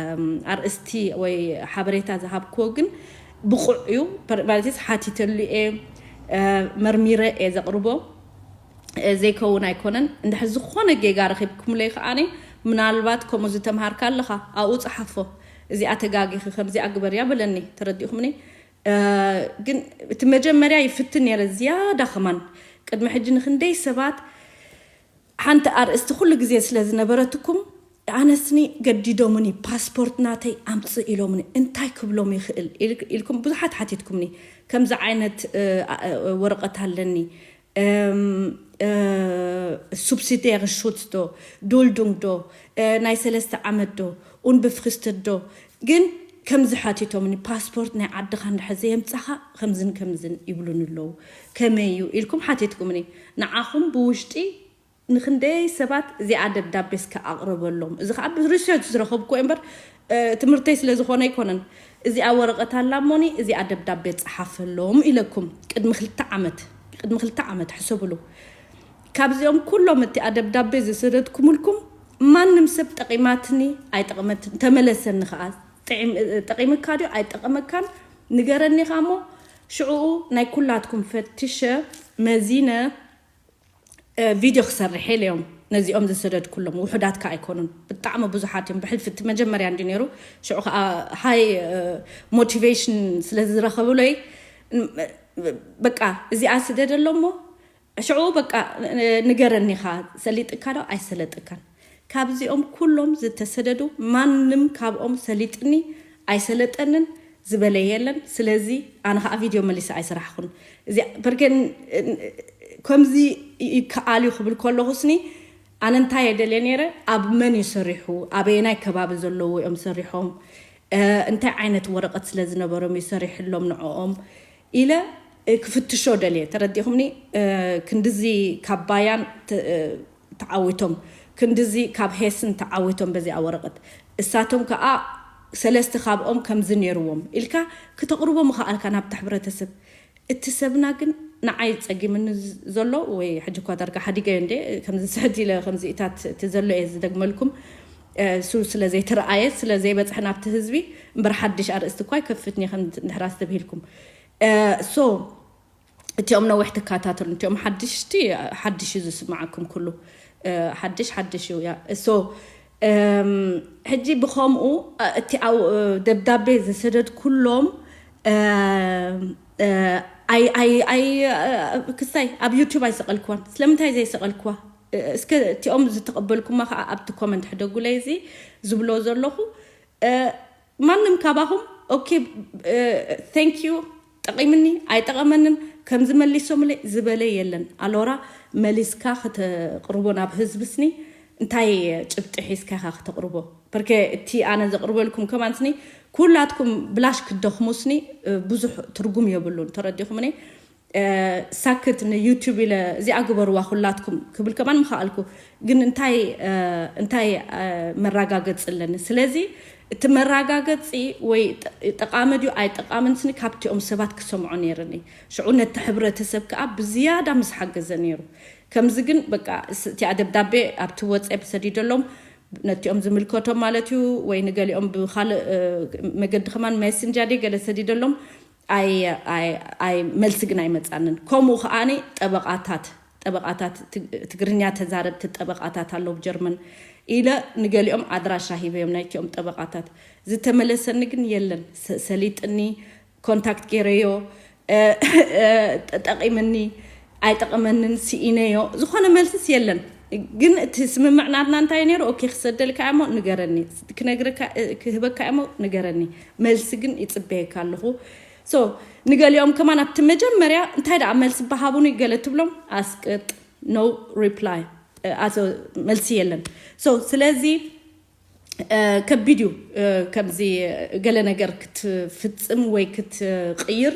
እም፣ ኣርእስቲ ወይ ሓበሬታ ዝሃብክዎ ግን ብቑዕ እዩ። ፐር-፣ ማለት ሓቲተሉ እየ፣ እ፣ መርሚረ እየ ዘቕርቦ። እ፣ ዘይከውን ኣይኮነን። እንድሕር ዝኾነ ጌጋ ረኺብኩምለይ ከዓኒ፣ ምናልባት ከምኡ ዝተምሃርካ ኣለኻ፣ ኣብኡ ጸሓፎ። እዚኣ ተጋጊኺ፣ ከምዚኣ ግበርያ በለኒ። ተረዲእኩምኒ? እ፣ ግን እቲ መጀመርያ ይፍትን ነይረ ዝያዳ ከማን። ቅድሚ ሕጂ ንክንደይ ሰባት ሓንቲ ኣርእስቲ ኩሉ ግዜ ስለ ዝነበረትኩም፣ ኣነስኒ ገዲዶምኒ፣ ፓስፖርት ናተይ ኣምጽእ ኢሎምኒ፣ እንታይ ክብሎም ይኽእል ኢል-፣ ኢልኩም ብዙሓት ሓቲትኩምኒ። ከምዚ ዓይነት፣ እ፣ እ፣ ወረቐት ኣለኒ፣ እም፣ እ፣ ሱብሲድያሪ ሹትስ ዶ፣ ዱልዱንግ ዶ፣ እ፣ ናይ ሰለስተ ዓመት ዶ፣ ኡንበፍሪስትድ ዶ፣ ግን ከምዚ ሓቲቶምኒ፣ ፓስፖርት ናይ ዓድኻ እንድሕር ዘየምጻኻ ከምዝን ከምዝን ይብሉኒ ኣለዉ። ከመይ እዩ ኢልኩም ሓቲትኩምኒ። ንዓኹም ብውሽጢ ንክንደይ ሰባት እዚኣ ደብዳቤ እስከ ኣቕርበሎም። እዚ ከዓ ብሪሰርች ዝረኸብኩ እምበር፣ እ፣ ትምህርተይ ስለ ዝኾነ ኣይኮነን። እዚኣ ወረቐት ኣላ እሞኒ፣ እዚኣ ደብዳቤ ጸሓፈሎም ኢለኩም። ቅድሚ ክልተ ዓመት፣ ቅድሚ ክልተ ዓመት ሕሰብሉ። ካብዚኦም ኩሎም እቲኣ ደብዳቤ ዝሰደድኩምልኩም፣ ማንም ሰብ ጠቒማትኒ ኣይጠቕመትን፣ ተመለሰኒ ከዓ። ጥዒም-፣ ጠቒምካ ድዩ ኣይጠቐመካን ንገረኒ ኢኻ እሞ፣ ሽዕኡ ናይ ኩላትኩም ፈትሸ፣ መዚነ፣ እ፣ ቪድዮ ክሰርሕ ኢለ እዮም ነዚኦም ዝሰደድኩሎም። ውሑዳት ከ ኣይኮኑን፣ ብጣዕሚ ብዙሓት እዮም። ብሕልፊ እቲ መጀመርያ እንዲ ነይሩ፣ ሽዑ ከዓ ሃይ፣ እ፣ ሞቲቬሽን ስለ ዝረኸብለይ፣ ም-፣ በቃ እዚኣ ስደደሎ እሞ፣ ሽዑ በቃ፣ እ፣ ንገረኒ ኢኻ፣ ሰሊጥካ ዶ ኣይሰለጥካን? ካብዚኦም ኩሎም ዝተሰደዱ ማንም ካብኦም ሰሊጥኒ ኣይሰለጠንን ዝበለ የለን። ስለዚ ኣነ ከዓ ቪድዮ መሊሰ ኣይሰራሕኩን። እዚ በርገን፣ እ፣ ከምዚ ይከኣል እዩ ክብል ከለኹስኒ፣ ኣነ እንታይ የደልየ ነይረ? ኣብ መን እዩ ሰሪሑ? ኣበየናይ ከባቢ ዘለዉ እዮም ሰሪሖም? እ፣ እንታይ ዓይነት ወረቐት ስለ ዝነበሮም እዩ ሰሪሕሎም ንዕኦም? ኢለ፣ እ፣ ክፍትሾ ደልየ። ተረዲኹምኒ? እ፣ ክንድዚ ካብ ባያን ተ-፣ እ፣ ተዓዊቶም፣ ክንድዚ ካብ ሄስን ተዓዊቶም በዚኣ ወረቐት። እሳቶም ከኣ ሰለስተ ካብኦም ከምዚ ነይርዎም ኢልካ ክተቕርቦ ምኸኣልካ ናብቲ ሕብረተሰብ። እቲ ሰብና ግን ንዓይ ጸጊምኒ ዘሎ፣ ወይ ሕጂ እኳ ዳርጋ ሓዲገዮ እንዴ፣ ከምዚ ስሕት ኢለ ከምዚ ኢታት እቲ ዘሎ እየ ዝደግመልኩም። እ፣ እሱ ስለ ዘይተረኣየ፣ ስለ ዘይበጽሐ ናብቲ ህዝቢ፣ እምበር ሓድሽ ኣርእስቲ እኳ ኣይከፍትን እየ ከም እንድሕራስ ተብሂልኩም። እ፣ so፣ እቲኦም ነዊሕ ትከታተሉ፣ እቲኦም ሓድሽቲ፣ ሓድሽ እዩ ዝስማዓኩም ኩሉ። እ፣ ሓድሽ፣ ሓድሽ እዩ። ያ፣ so፣ እም፣ ሕጂ ብኸምኡ፣ እ፣ እቲ ኣው-፣ እ፣ ደብዳቤ ዝሰደድኩሎም፣ እ፣ እ፣ ኣይ-፣ ኣይ-፣ ኣይ-፣ እ፣ ክስታይ ኣብ ዩቱብ ኣይሰቐልክዋን። ስለምንታይ ዘይሰቐልክዋ? እ፣ እስከ እቲኦም ዝተቐበልኩማ ኸዓ ኣብቲ ኮመንት ሕደጉለይ። እዚ ዝብሎ ዘለኹ፣ እ፣ ማንም ካባኹም፣ ኦኬ፣ እ፣ thank you፣ ጠቒምኒ ኣይጠቐመንን፣ ከምዚ መሊሶምለይ ዝበለ የለን። ኣሎራ መሊስካ ከተቕርቦ ናብ ህዝቢ ስኒ፣ እንታይ ጭብጢ ሒዝካ ኢኻ ከተቕርቦ? በርከ እቲ ኣነ ዘቕርበልኩም ከማን ስኒ፣ ኩላትኩም ብላሽ ክትደኽሙስኒ ብዙሕ ትርጉም የብሉን። ተረዲኹምኒ? ሳክት ንዩቱብ ኢለ እዚኣ ግበርዋ ኩላትኩም ክብል ከማን ምኸኣልኩ። ግን እንታይ እንታይ መራጋገፂ ኣለኒ? ስለዚ እቲ መራጋገፂ ወይ ጠቃሚ ድዩ ኣይጠቃምን ስኒ ካብቲኦም ሰባት ክሰምዖ ነይርኒ። ሽዑ ነቲ ሕብረተሰብ ከዓ ብዝያዳ ምስ ሓገዘ ነይሩ። ከምዚ ግን በቃ እቲኣ ደብዳቤ ኣብቲ ወፀብ ሰዲደሎም ነቲኦም ዝምልከቶም ማለት እዩ፣ ወይ ንገሊኦም ብካልእ መገዲ ከማን ሜስንጃ ገለ ሰዲደሎም። ኣይ ኣይ ኣይ መልሲ ግን ኣይመጻንን። ከምኡ ከዓኒ ጠበቃታት ጠበቃታት ትግርኛ ተዛረብቲ ጠበቃታት ኣለዉ ጀርመን ኢለ ንገሊኦም ኣድራሻ ሂበዮም ናይቲኦም ጠበቃታት። ዝተመለሰኒ ግን የለን። ሰሊጥኒ ኮንታክት ገይረዮ፣ ጠቂምኒ ኣይጠቕመንን ስኢነዮ፣ ዝኾነ መልስስ የለን። ግን እቲ ስምምዕ ናትና እንታይ ነይሩ? ኦኬ፣ ክሰደልካ እሞ ንገረኒ፣ ክነግረካ ክህበካ እሞ ንገረኒ። መልሲ ግን ይጽበየካ ኣለኹ። ሶ ንገሊኦም ከማን ኣብቲ መጀመርያ እንታይ ደኣ መልሲ በሃቡኒ ገለ ትብሎም ኣስቅጥ፣ no reply፣ መልሲ የለን። ሶ ስለዚ ከቢድ እዩ። ከምዚ ገለ ነገር ክትፍጽም ወይ ክትቕይር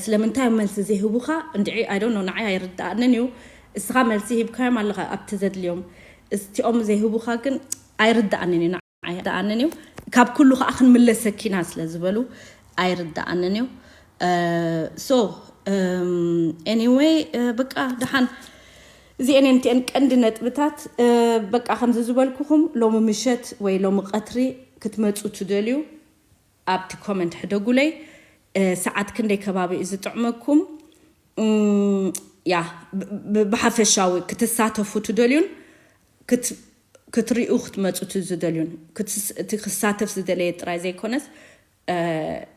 ስለምንታይ መልሲ ዘይህቡኻ እንድዒ ኣይ ዶንት ኖ፣ ንዓይ ኣይርድኣንን እዩ። እስኻ መልሲ ሂብካዮም ኣለኻ ኣብቲ ዘድልዮም፣ እስቲኦም ዘይህቡኻ ግን ኣይርድኣንን እዩ። ኣይርድኣንን እዩ። ካብ ኩሉ ከዓ ክንምለሰኪና ስለ ዝበሉ ኣይርድኣንን እዩ። ሶ ኤኒወይ በቃ ደሓን እዚአን እንቲአን ቀንዲ ነጥብታት። በቃ ከምዚ ዝበልኩኹም ሎሚ ምሸት ወይ ሎሚ ቀትሪ ክትመፁ ትደልዩ ኣብቲ ኮመንት ሕደጉለይ። ሰዓት ክንደይ ከባቢ እዩ ዝጥዕመኩም? ያ ብሓፈሻዊ ክትሳተፉ ትደልዩን ክትሪኡ ክትመፁ ዝደልዩን እቲ ክሳተፍ ዝደለየ ጥራይ ዘይኮነስ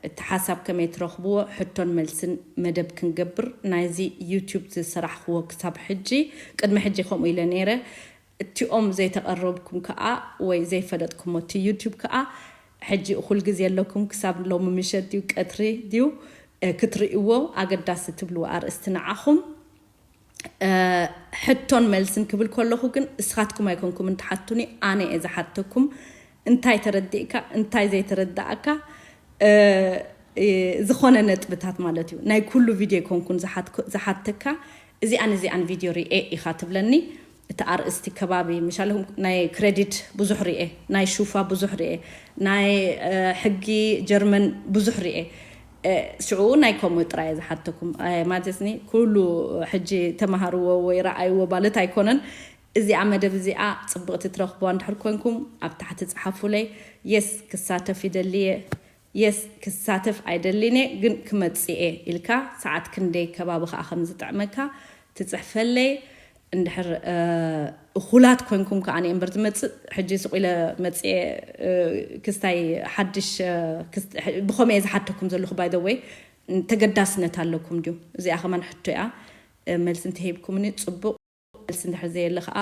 እቲ ሓሳብ ከመይ ትረኽብዎ ሕቶን መልስን መደብ ክንገብር ናይዚ ዩቱብ ዝሰራሕክዎ ክሳብ ሕጂ፣ ቅድሚ ሕጂ ከምኡ ኢለ ነይረ። እቲኦም ዘይተቐረብኩም ከዓ ወይ ዘይፈለጥኩሞ እቲ ዩቱብ ከዓ ሕጂ እኹል ግዜ ኣለኩም። ክሳብ ሎሚ ምሸት ድዩ ቀትሪ ድዩ ክትርእይዎ ኣገዳሲ ትብልዎ ኣርእስቲ ንዓኹም። ሕቶን መልስን ክብል ከለኹ ግን እስኻትኩም ኣይኮንኩም እንትሓቱኒ፣ ኣነ እየ ዝሓተኩም። እንታይ ተረዲእካ እንታይ ዘይተረዳእካ ዝኾነ ነጥብታት ማለት እዩ። ናይ ኩሉ ቪድዮ ኣይኮንኩን ዝሓተካ፣ እዚኣን እዚኣን ቪድዮ ርኤ ኢኻ ትብለኒ። እቲ ኣርእስቲ ከባቢ ምሻለኹም ናይ ክሬዲት ብዙሕ ርኤ፣ ናይ ሹፋ ብዙሕ ርኤ፣ ናይ ሕጊ ጀርመን ብዙሕ ርኤ። ሽዑ ናይ ከምኡ ጥራይ ዝሓተኩም ማለትኒ ኩሉ ሕጂ ተማሃርዎ ወይ ረኣይዎ ማለት ኣይኮነን። እዚኣ መደብ እዚኣ ጽብቕቲ ትረኽብዋ እንድሕር ኮንኩም ኣብ ታሕቲ ጸሓፉለይ። የስ ክሳተፍ ይደልየ፣ የስ ክሳተፍ ኣይደሊነ ግን ክመጽኤ ኢልካ ሰዓት ክንደይ ከባቢ ከዓ ከም ዝጥዕመካ ትጽሕፈለይ። እንድሕር እኹላት ኮንኩም ከዓ እምበር ዝመፅእ ሕጂ ስቑ ኢለ መፅኤ ክስታይ ሓድሽ ብኸመየ ዝሓተኩም ዘለኹ ባይ ወይ ተገዳስነት ኣለኩም ድዩ? እዚኣ ከማን ሕቶ እያ። መልሲ እንተሂብኩምኒ ፅቡቕ፣ መልሲ እንድሕር ዘየለ ከዓ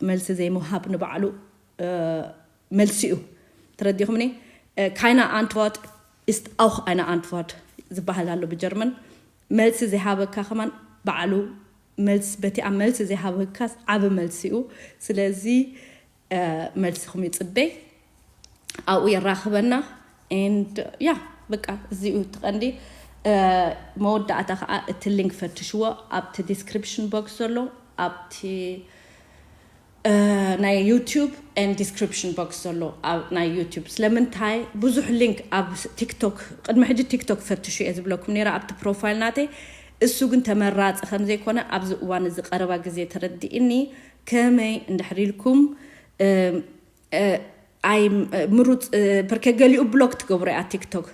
መልሲ ዘይምሃብ ንባዕሉ መልሲ እዩ። ተረዲኹምኒ? ካይና ኣንትዋት ኢስት ኣውኽ ኣይና ኣንትዋት ዝበሃል ኣሎ ብጀርመን። መልሲ ዘይሃበካ ከማን ባዕሉ መልስ በቲኣ መልሲ ዘይሃበካስ ዓቢ መልሲ እዩ። ስለዚ መልስኹም ይጽበ፣ ኣብኡ የራኽበና። And ያ በቃ እዚኡ ትቐንዲ። መወዳእታ ከዓ እቲ ሊንክ ፈትሽዎ ኣብቲ ዲስክሪፕሽን ቦክስ ዘሎ ኣብቲ ናይ ዩቱብ and ዲስክሪፕሽን ቦክስ ዘሎ ናይ ዩቱብ። ስለምንታይ ብዙሕ ሊንክ ኣብ ቲክቶክ፣ ቅድሚ ሕጂ ቲክቶክ ፈትሹ እየ ዝብለኩም ነይረ ኣብቲ ፕሮፋይል ናተይ። እሱ ግን ተመራፂ ከም ዘይኮነ ኣብዚ እዋን እዚ ቀረባ ግዜ ተረዲእኒ። ከመይ እንድሕር ኢልኩም ኣይ ምሩፅ ፐርከ ገሊኡ ብሎክ ትገብሮ እያ ቲክቶክ።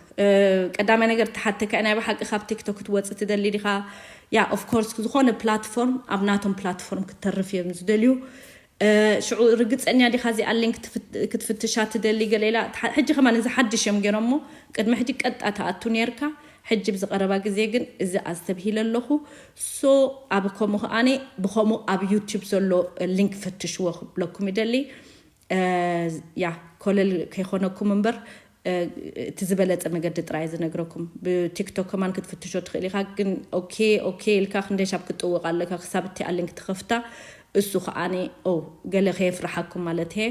ቀዳማይ ነገር ተሓተካ ናይ ብሓቂ ካብ ቲክቶክ ክትወፅእ ትደሊ ዲኻ? ያ ኦፍኮርስ ዝኾነ ፕላትፎርም ኣብ ናቶም ፕላትፎርም ክትተርፍ እዮም ዝደልዩ። ሽዑ ርግፀኛ ዲኻ እዚኣ ሊንክ ክትፍትሻ ትደሊ ገለ ኢላ። ሕጂ ከማን እዚ ሓድሽ እዮም ገይሮሞ። ቅድሚ ሕጂ ቀጣ ተኣቱ ነርካ። ሕጂ ብዝቐረባ ግዜ ግን እዚ ኣስተብሂለ ኣለኹ። ሶ ኣብ ከምኡ ከዓኒ ብኸምኡ ኣብ ዩቱብ ዘሎ ሊንክ ፈትሽዎ ክብለኩም ይደሊ። ያ ኮለል ከይኮነኩም እምበር እቲ ዝበለፀ መገዲ ጥራይ ዝነግረኩም። ብቲክቶክ ከማን ክትፍትሾ ትኽእል ኢኻ። ግን ኦኬ ኦኬ ኢልካ ክንደይ ሻብ ክትጥውቕ ኣለካ ክሳብ እቲ ኣሊንክ ትኸፍታ። እሱ ከዓኒ ኦ ገለ ከየፍርሓኩም ማለት እየ።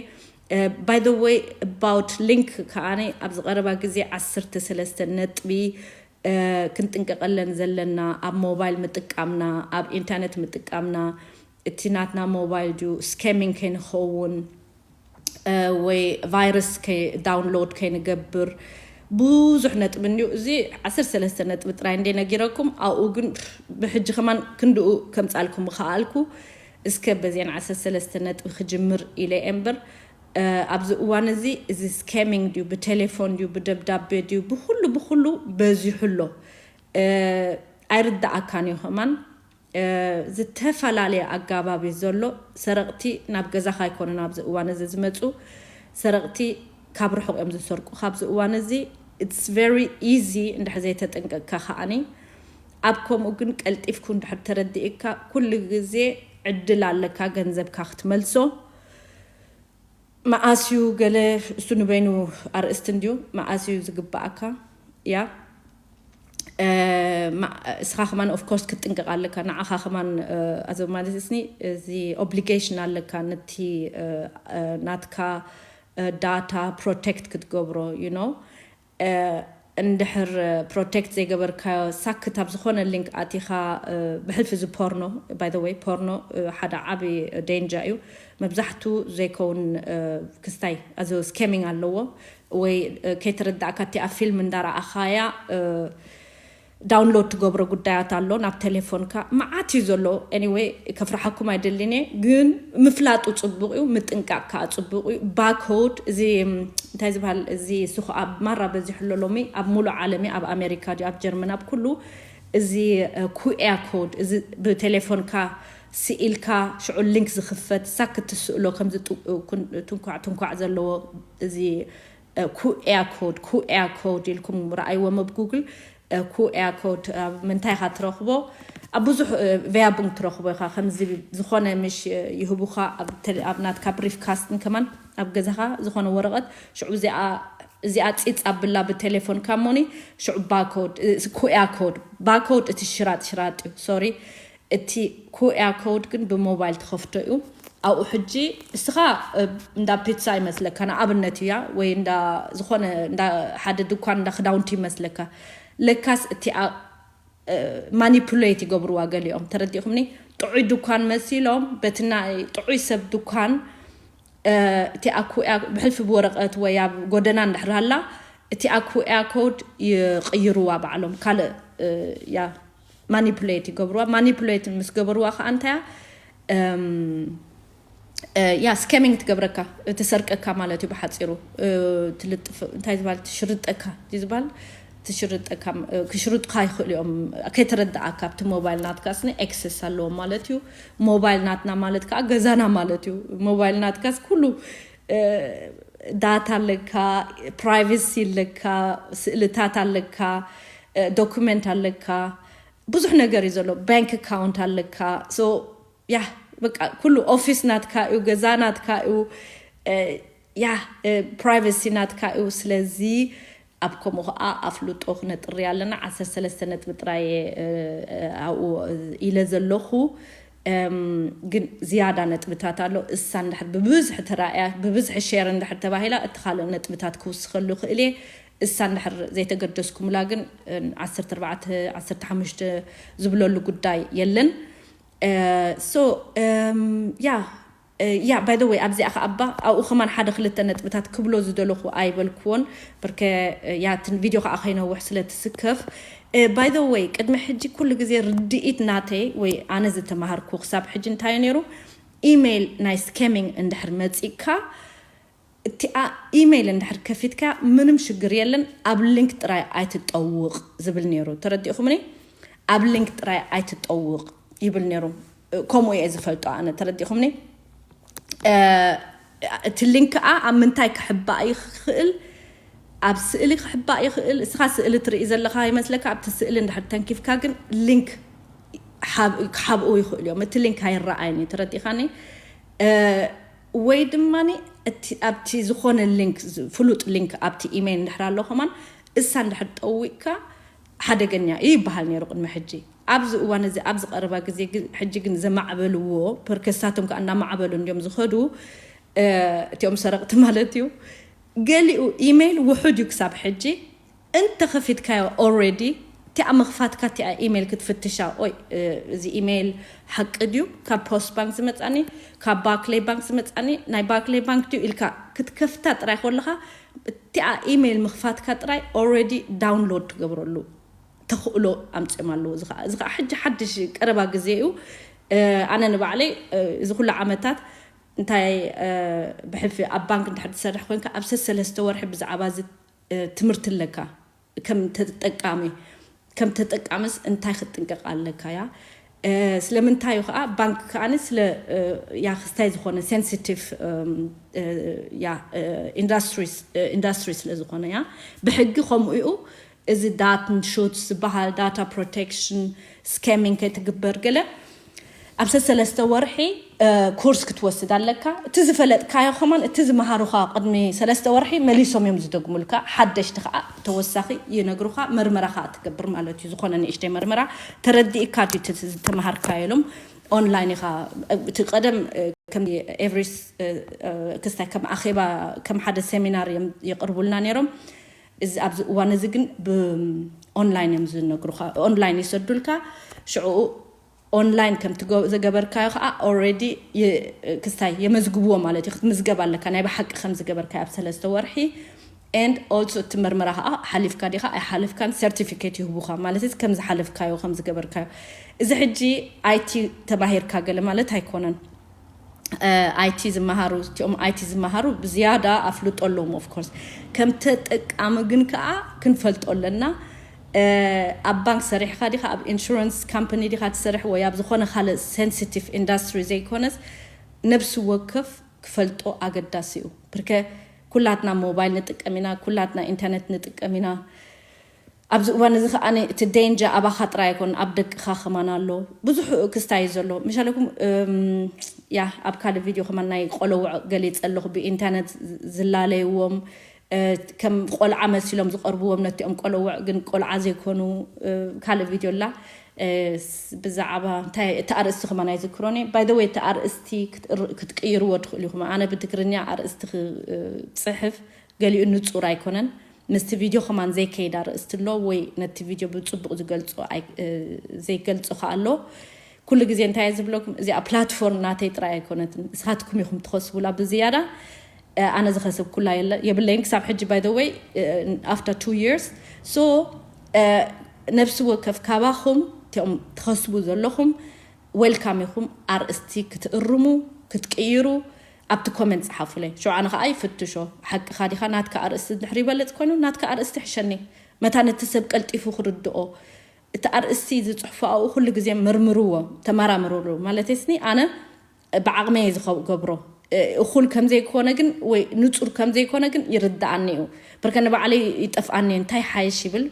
By the way, about link ከዓኒ ኣብዚ ቀረባ ግዜ ዓሰርተ ሰለስተ ነጥቢ ክንጥንቀቀለን ዘለና ኣብ ሞባይል ምጥቃምና፣ ኣብ ኢንተርኔት ምጥቃምና፣ እቲ ናትና ሞባይል ድዩ ስካሚንግ ከይንኸውን ወይ ቫይረስ download ከይንገብር ብዙሕ ነጥቢ እንዲዩ። እዚ ዓሰርተ ሰለስተ ነጥቢ ጥራይ እንደ ነጊረኩም ኣብኡ ግን ብሕጂ ከማን ክንድኡ ከምፃልኩም ከኣልኩ እስከ በዚአን ዓሰርተ ሰለስተ ነጥቢ ክጅምር ኢለ እምበር ኣብዚ እዋን እዚ እዚ ስካሚንግ ድዩ ብቴሌፎን ድዩ ብደብዳቤ ድዩ ብኩሉ ብኩሉ በዚሑ ኣሎ። ኣይርዳኣካን እዩ ከማን ዝተፈላለየ ኣጋባብ እዩ ዘሎ። ሰረቕቲ ናብ ገዛኻ ኣይኮነን ኣብዚ እዋን እዚ ዝመፁ። ሰረቕቲ ካብ ርሑቕ እዮም ዝሰርቁ ካብዚ እዋን እዚ። It's very easy እንድሕር ዘይተጠንቀቅካ ከዓኒ። ኣብ ከምኡ ግን ቀልጢፍኩ እንድሕር ተረዲእካ ኩሉ ግዜ ዕድል ኣለካ ገንዘብካ ክትመልሶ። መዓስ እዩ ገለ እሱ ንበይኑ ኣርእስቲ እንድዩ። መዓስ እዩ ዝግባኣካ? ያ እስኻ ከማን of course ክትጥንቀቕ ኣለካ። ንዓኻ ከማን ኣዘ ማለት እስኒ እዚ ኦብሊጌሽን ኣለካ ነቲ ናትካ ዳታ ፕሮቴክት ክትገብሮ you know። እንድሕር ፕሮቴክት ዘይገበርካዮ ሳክት ኣብ ዝኾነ ሊንክ ኣቲኻ ብሕልፊ እዚ ፖርኖ by the way ፖርኖ ሓደ ዓብዪ ዴንጃ እዩ። መብዛሕቱ ዘይከውን ክስታይ ኣዚ ስኬሚንግ ኣለዎ ወይ ከይተረዳእካ እቲ ኣብ ፊልም እንዳረኣኻያ ዳውንሎድ ትገብሮ ጉዳያት ኣሎ ናብ ቴሌፎንካ መዓት እዩ ዘሎ። Anyway ከፍርሓኩም ኣይደልን እየ ግን ምፍላጡ ፅቡቅ እዩ ምጥንቃቅ ከዓ ፅቡቅ እዩ። ባኮድ እዚ እንታይ ዝበሃል እዚ ስኹ ኣብ ማራ በዚሑ ኣሎ ሎሚ ኣብ ሙሉእ ዓለም ኣብ ኣሜሪካ ድዩ ኣብ ጀርመን ኣብ ኩሉ እዚ ኩኤያ ኮድ እዚ ብቴሌፎንካ ስኢልካ ሽዑ ሊንክ ዝኽፈት ሳክ ትስእሎ ከምዚ ትንኳዕ ትንኳዕ ዘለዎ እዚ ኩኤያ ኮድ ኩኤያ ኮድ ኢልኩም ረኣይዎም ኣብ ጉግል። ኩኤያ ኮድ ኣብ ምንታይ ኢኻ ትረኽቦ? ኣብ ብዙሕ ቨያቡንግ ትረኽቦ ኢኻ። ከምዚ ዝኾነ ምሽ ይህቡኻ ኣብ ናትካ ብሪፍ ካስትን ከማን ኣብ ገዛኻ ዝኾነ ወረቐት ሽዑ እዚኣ ፂፅ ኣብላ ብቴሌፎንካ እሞኒ ሽዑ ባኮድ ኩኤያ ኮድ ባኮድ እቲ ሽራጥ ሽራጥ እዩ ሶሪ እቲ ኩኤያ ኮድ ግን ብሞባይል ትኸፍቶ እዩ። ኣብኡ ሕጂ እስኻ እንዳ ፒትሳ ይመስለካ ንኣብነት እያ ወይ እንዳ ዝኾነ እንዳ ሓደ ድኳን እንዳ ክዳውንቲ ይመስለካ። ለካስ እቲኣ ማኒፑሌት ይገብርዋ ገሊኦም ተረዲእኹምኒ። ጥዑይ ድኳን መሲሎም በቲ ናይ ጥዑይ ሰብ ድኳን እቲ ኣኩያ ብሕልፊ ብወረቀት ወይ ኣብ ጎደና እንድሕር ሃላ እቲ ኣኩያ ኮድ ይቅይርዋ ባዕሎም ካልእ ያ ማኒፕሌት ይገብርዋ። ማኒፕሌት ምስ ገበርዋ ከዓ እንታያ ያ ስኬሚንግ ትገብረካ ትሰርቀካ ማለት እዩ ብሓፂሩ። ትልጥፍ እንታይ ዝበሃል ትሽርጠካ ዝበሃል ትሽርጠካ ክሽርጡካ ይኽእሉ እዮም። ከይተረዳኣካ ኣብቲ ሞባይል ናትካ ስኒ ኤክሰስ ኣለዎም ማለት እዩ። ሞባይል ናትና ማለት ከዓ ገዛና ማለት እዩ። ሞባይል ናትካስ ኩሉ ዳታ ኣለካ፣ ፕራይቬሲ ኣለካ፣ ስእልታት ኣለካ፣ ዶኩመንት ኣለካ፣ ብዙሕ ነገር እዩ ዘሎ። ባንክ ኣካውንት ኣለካ። ሶ ያ በቃ ኩሉ ኦፊስ ናትካ እዩ፣ ገዛ ናትካ እዩ። ያ ፕራይቬሲ ናትካ እዩ። ስለዚ ኣብ ከምኡ ከዓ ኣፍልጦ ክነጥሪ ኣለና። ዓሰርተ ሰለስተ ነጥቢ ጥራይ ኣብኡ ኢለ ዘለኹ ግን ዝያዳ ነጥብታት ኣሎ። እሳ እንድሕር ብብዝሒ ተራእያ ብብዝሒ ሼር እንድሕር ተባሂላ እቲ ካልእ ነጥብታት ክውስኸሉ ይኽእል እየ። እሳ እንድሕር ዘይተገደስኩምላ ግን ዓሰርተ ኣርባዕተ ዓሰርተ ሓሙሽተ ዝብለሉ ጉዳይ የለን። ሶ ያ ያ ባይ ወይ ኣብዚኣ ከ ኣባ ኣብኡ ከማን ሓደ ክልተ ነጥብታት ክብሎ ዝደለኹ ኣይበልክዎን። ብርከ ያ ትን ቪድዮ ከዓ ከይነውሕ ስለ ትስከፍ። ባይ ወይ ቅድሚ ሕጂ ኩሉ ግዜ ርድኢት ናተይ ወይ ኣነ ዝተማሃርኩ ክሳብ ሕጂ እንታይ ነይሩ ኢሜይል ናይ ስኬሚንግ እንድሕር መፂእካ እቲኣ ኢሜይል እንድሕር ከፊትካ ምንም ሽግር የለን። ኣብ ሊንክ ጥራይ ኣይትጠውቕ ዝብል ነይሩ ተረዲእኹምኒ። ኣብ ሊንክ ጥራይ ኣይትጠውቕ ይብል ነይሩ። ከምኡ እየ ዝፈልጦ ኣነ ተረዲእኹምኒ። እቲ ሊንክ ከዓ ኣብ ምንታይ ክሕባእ ይኽእል? ኣብ ስእሊ ክሕባእ ይኽእል። እስኻ ስእሊ ትርኢ ዘለኻ ይመስለካ። ኣብቲ ስእሊ እንድሕር ተንኪፍካ ግን ሊንክ ክሓብኡ ይኽእሉ እዮም። እቲ ሊንክ ኣይረኣይን እዩ ተረዲኻኒ። ወይ ድማ ኣብቲ ዝኾነ ሊንክ ፍሉጥ ሊንክ ኣብቲ ኢሜይል እንድሕር ኣሎ ከማን እሳ እንድሕር ጠዊቅካ ሓደገኛ እዩ ይበሃል ነይሩ ቅድሚ ሕጂ። ኣብዚ እዋን እዚ ኣብዚ ቀረባ ግዜ ሕጂ ግን ዘማዕበልዎ ፐርከሳቶም ከዓ እናማዕበሉ እንዲዮም ዝኸዱ። እቲኦም ሰረቕቲ ማለት እዩ። ገሊኡ ኢሜይል ውሑድ እዩ ክሳብ ሕጂ እንተኸፊትካዮ already እቲኣ ምኽፋትካ እቲኣ ኢሜይል ክትፍትሻ ኦይ እዚ ኢሜይል ሓቂ ድዩ ካብ ፖስት ባንክ ዝመፃኒ ካብ ባክሌይ ባንክ ዝመፃኒ ናይ ባክሌይ ባንክ ድዩ ኢልካ ክትከፍታ ጥራይ ከለኻ እቲኣ ኢሜይል ምኽፋትካ ጥራይ already download ትገብረሉ ተኽእሎ ኣምፅኦም ኣለዎ። እዚ ከዓ ሕጂ ሓድሽ ቀረባ ግዜ እዩ። ኣነ ንባዕለይ እዚ ኩሉ ዓመታት እንታይ ብሕልፊ ኣብ ባንክ እንድሕር ትሰርሕ ኮንካ ኣብ ሰሰለስተ ወርሒ ብዛዕባ እዚ ትምህርቲ ኣለካ ከም ተጠቃሚ ከም ተጠቃምስ እንታይ ክትጥንቀቕ ኣለካ እያ ስለምንታይ እዩ ከዓ ባንክ ከዓ ስለ ያ ክስታይ ዝኾነ sensitive ኢንዱስትሪ ስለ ዝኾነ እያ ብሕጊ ከምኡ እዩ እዚ ዳትን ሹትስ ዝበሃል data protection scamming ከይትግበር ገለ ኣብ ሰሰለስተ ወርሒ ኮርስ ክትወስድ ኣለካ እቲ ዝፈለጥካዮ ከማን እቲ ዝመሃሩኻ ቅድሚ ሰለስተ ወርሒ መሊሶም እዮም ዝደግሙልካ ሓደሽቲ ከዓ ተወሳኺ ይነግሩኻ መርመራ ከዓ ትገብር ማለት እዩ ዝኾነ ንእሽተይ መርመራ ተረዲእካ ድዩ እቲ ዝተመሃርካዮ ኢሎም online ኢኻ እቲ ቀደም ከም every ክስታይ ከም ኣኼባ ከም ሓደ ሴሚናር እዮም የቅርቡልና ነይሮም እዚ ኣብዚ እዋን እዚ ግን ብ online እዮም ዝነግሩኻ online ይሰዱልካ ሽዑ online ከም ዝገበርካዮ ከዓ already ክስታይ የመዝግብዎ ማለት እዩ ክትምዝገብ ኣለካ ናይ ብሓቂ ከም ዝገበርካዮ ኣብ ሰለስተ ወርሒ and also እቲ መርመራ ከዓ ሓሊፍካ ዲኻ ኣይሓለፍካን certificate ይህቡኻ ማለት እዚ ከም ዝሓለፍካዮ ከም ዝገበርካዮ እዚ ሕጂ IT ተማሂርካ ገለ ማለት ኣይኮነን IT ዝመሃሩ እቲኦም IT ዝመሃሩ ብዝያዳ ኣፍልጦ ኣለዎም of course ከም ተጠቃሚ ግን ከዓ ክንፈልጦ ኣለና ኣብ ባንክ ሰሪሕካ ዲኻ ኣብ insurance company ዲኻ ትሰርሕ ወይ ኣብ ዝኾነ ካልእ sensitive industry ዘይኮነስ ነብሲ ወከፍ ክፈልጦ ኣገዳሲ እዩ ብርከ ኩላትና ሞባይል ንጥቀም ኢና ኩላትና ኢንተርነት ንጥቀም ኢና ኣብዚ እዋን እዚ ከዓ እቲ danger ኣባኻ ጥራይ ኣይኮን ኣብ ደቅኻ ከማን ኣሎ ብዙሕ ክስታይ እዩ ዘሎ ምሻለኩም ያ ኣብ ካልእ ቪድዮ ከማን ናይ ቆለውዕ ገሊፀ ኣለኹ ብኢንተርነት ዝላለይዎም ከም ቆልዓ መሲሎም ዝቐርብዎም ነቲኦም ቆለውዕ ግን ቆልዓ ዘይኮኑ ካልእ ቪድዮ ኣላ ብዛዕባ እንታይ እቲ ኣርእስቲ ከማን ኣይዝክሮን እየ by the way እቲ ኣርእስቲ ክትቅይርዎ ትኽእሉ ኢኹም ኣነ ብትግርኛ ኣርእስቲ ክፅሕፍ ገሊኡ ንፁር ኣይኮነን ምስቲ ቪድዮ ከማን ዘይከይድ ኣርእስቲ ኣሎ ወይ ነቲ ቪድዮ ብፅቡቕ ዝገልፆ ዘይገልፆ ከዓ ኣሎ ኩሉ ግዜ እንታይ ዝብለኩም እዚኣ ፕላትፎርም ናተይ ጥራይ ኣይኮነትን ንስኻትኩም ኢኹም ትኸስቡላ ብዝያዳ ኣነ ዝኸስብ ኩላ የለ የብለይን ክሳብ ሕጂ by the way after two years so ነብሲ ወከፍ ካባኹም እቲኦም ትኸስቡ ዘለኹም welcome ኢኹም ኣርእስቲ ክትእርሙ ክትቅይሩ ኣብቲ comment ፀሓፉለይ ሽዑ ኣነ ከዓ ይፍትሾ ሓቅኻ ዲኻ ናትካ ኣርእስቲ ድሕሪ ይበልፅ ኮይኑ ናትካ ኣርእስቲ ሕሸኒ መታ ነቲ ሰብ ቀልጢፉ ክርድኦ እቲ ኣርእስቲ ዝፅሕፎ ኣብኡ ኩሉ ግዜ መርምርዎ ተመራምርሉ ማለት ስኒ ኣነ ብዓቕመ እየ ዝገብሮ እኹል ከምዘይኮነ ግን ወይ ንፁር ከምዘይኮነ ግን ይርድኣኒ እዩ በርከ ንባዕለይ ይጠፍኣኒ እንታይ ሓይሽ ይብል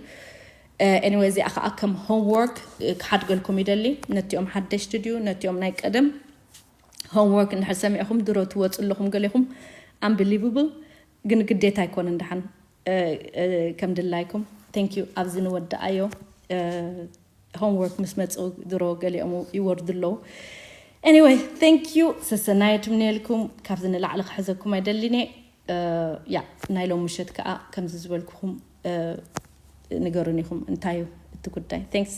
anyway እዚኣ ከዓ ከም homework ክሓድገልኩም ይደሊ ነቲኦም ሓደሽቲ ድዩ ነቲኦም ናይ ቀደም homework እንድሕር ሰሚዕኹም ድሮ ትወፁ ኣለኹም ገሊኹም unbelievable ግን ግዴታ ኣይኮነን ደሓን ከም ድላይኩም thank you ኣብዚ ንወድኣዮ homework ምስ መፅኡ ድሮ ገሊኦም ይወርዱ ኣለዉ anyway thank you ሰሰናየት ምንየልኩም ካብዚ ንላዕሊ ክሕዘኩም ኣይደሊን እየ ያ ናይ ሎም ምሸት ከዓ ከምዚ ዝበልኩኹም ንገሩን ኢኹም እንታይ እዩ እቲ ጉዳይ thanks